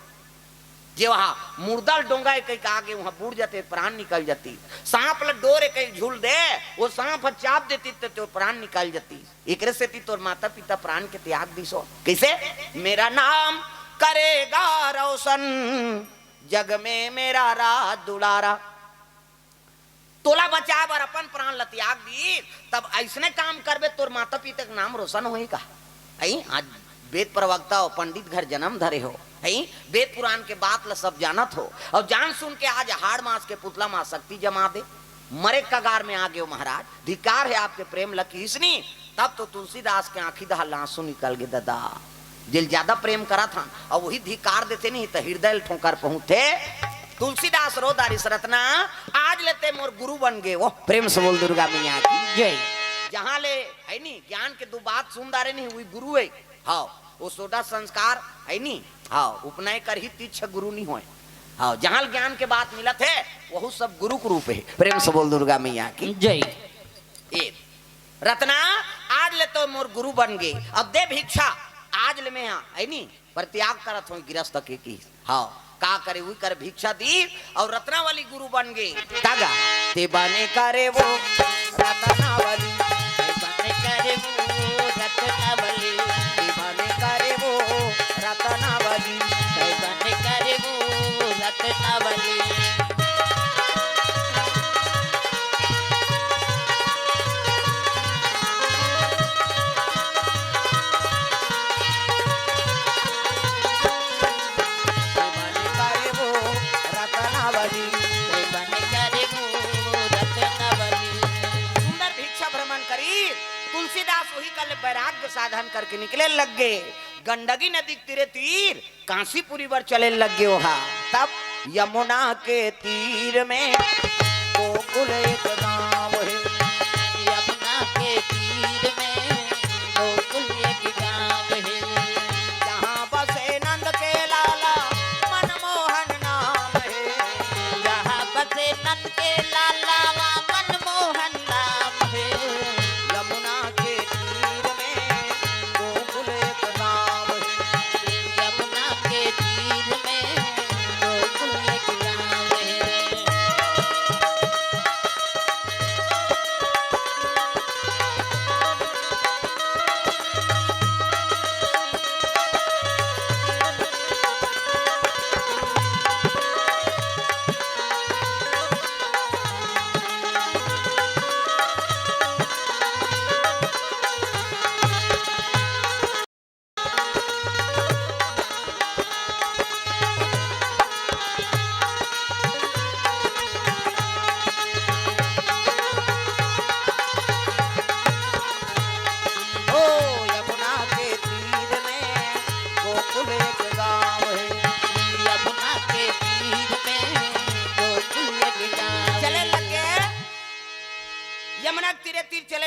जे वहाँ मुर्दा ल डोंगा हे कहिके आगे, वहाँ बूड़ जाते, प्राण निकल जाती। सांप ल डोर हे कहिके झूल दे, वो सांप ह चाब देती त तोर प्राण निकल जाती। एकरे सेती तोर माता पिता प्राण के त्याग दिस ओ। कइसे? "मेरा नाम करेगा रोशन, जग में मेरा राज दुलारा।" तोला बचाए बर अपन प्राण ल त्याग दी, तब अइसने काम करबे, तोर माता पिता के नाम रोशन होही का? अई, आज वेद प्रवक्ता हो, पंडित घर जनम धरे हो, अई, वेद पुराण के बात ल सब जानत हो, अउ जान सुन के आज हाड़ मांस के पुतला म आसक्ति जमा दे, मरे कगार में आ गेव महाराज, धिक्कार हे आपके प्रेम ल किहिस नी। तब तो तुलसीदास के आंखी डहर ले आंसू निकल गे ददा। जेला ज्यादा प्रेम करत हन, अउ वही धिक्कार देथे नहीं त हृदय ल ठोकर पहुंचथे। तुलसीदास रो डारिस रतना, "आज ले ते मोर गुरु बन गे ओ।" प्रेम से बोल दुर्गा मैया की। जय। जहां ले, हे नी, ज्ञान के दू बात सुन डारे नहीं, वही गुरु हे। हाँ, वो सोडा संस्कार, हे नी? हाँ, उपनय करही तीछ गुरु नहीं होय। हाँ, जहां ले ज्ञान के बात मिलत हे, वहू सब गुरु के रूप हे। प्रेम से बोल दुर्गा मैया की। जय। ए, रतना, आज ले तो मोर गुरु बन गे, अब दे भिक्षा, आज ले मैं, हे नी, परित्याग करत हों गिरस्थ के, किहिस। हाँ, का करे, उही कर भिक्षा दी, अउ रतना वाली गुरु बन गे। तागा, ते बने करे वो रतना वाली, ते बने करे वो रतना वाली, ते बने करे वो रतना वाली, ते बने करे वो रतना वाली। सुंदर भिक्षा भ्रमण करी। तुलसीदास उही कल वैराग्य साधन करके निकले लग गे। गंडकी नदी के तीरे तीर कांसीपुरी बर चले लग गे ओहा। तब यमुना के तीर में गोकुल एक गांव हे। यमुना के तीर में गोकुल एक गांव हे। जहां बस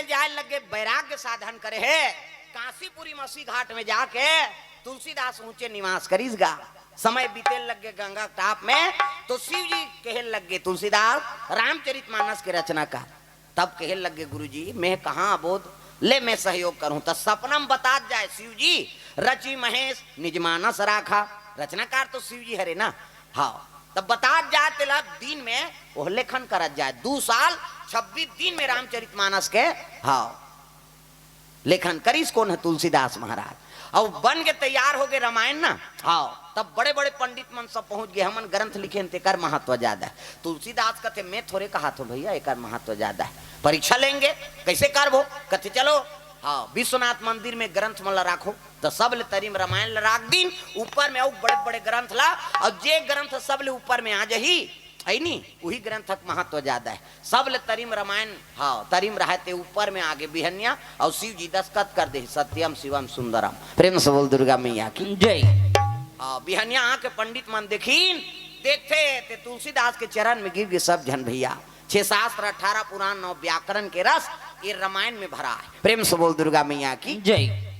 जाए लगे, वैराग्य साधन करे हे। काशीपुरी मसी घाट में जाके तुलसीदास ऊंचे निवास करिस गा। समय बीते लगे गंगा टाप में, तो शिव जी कहे लगे, "तुलसीदास, रामचरित मानस के रचना कर।" तब कहे लगे, "गुरुजी, मैं कहाँ अबोध, ले मैं सहयोग करूं।" तो सपना में बतात जाए, "शिव जी, रचि महेश निज मानस राखा।" रचनाकार तो शिव जी हरे ना। हाँ, तब बतात जाए तेला दिन में वो लेखन करत जाए। दू साल छब्बीस दिन में रामचरित मानस के, हाँ, लेखन करिस कोन ह? तुलसीदास महाराज। अउ बन के तैयार हो गए रामायण ना। हाँ, तब बड़े बड़े पंडित मन सब पहुंच गए, "हमन ग्रंथ लिखे हन, तेकर महत्व ज्यादा है।" तुलसीदास कथे, "मैं थोरे कहात हो भैया, एकर महत्व ज्यादा है, परीक्षा लेंगे, कैसे करबो?" कथे, "चलो, हाँ, विश्वनाथ मंदिर में ग्रंथ मन ला राखो।" तो सब ले तरिम रामायण ला राख दिन, ऊपर में अउ बड़े बड़े ग्रंथ ला, अउ जे ग्रंथ सब ले ऊपर में आ जाही, है नी, उही ग्रंथ के महत्व ज्यादा है। सब ले तरिम रामायण, हाँ, तरिम रहे ते ऊपर में आगे बिहनिया, अउ शिव जी दस्तखत कर दे, "सत्यम शिवम सुंदरम।" प्रेम से बोल दुर्गा मैया की। जय। हाँ, बिहनिया आके पंडित मन देखिन, देखथे ते तुलसीदास के चरण में गिर गए सब झन भैया। छह शास्त्र, अठारह पुराण, नौ व्याकरण के रस ये रामायण में भरा है। प्रेम से बोल दुर्गा मैया की। जय।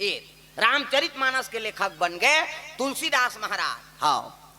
ये रामचरित मानस के लेखक बन गए तुलसीदास महाराज। हाँ,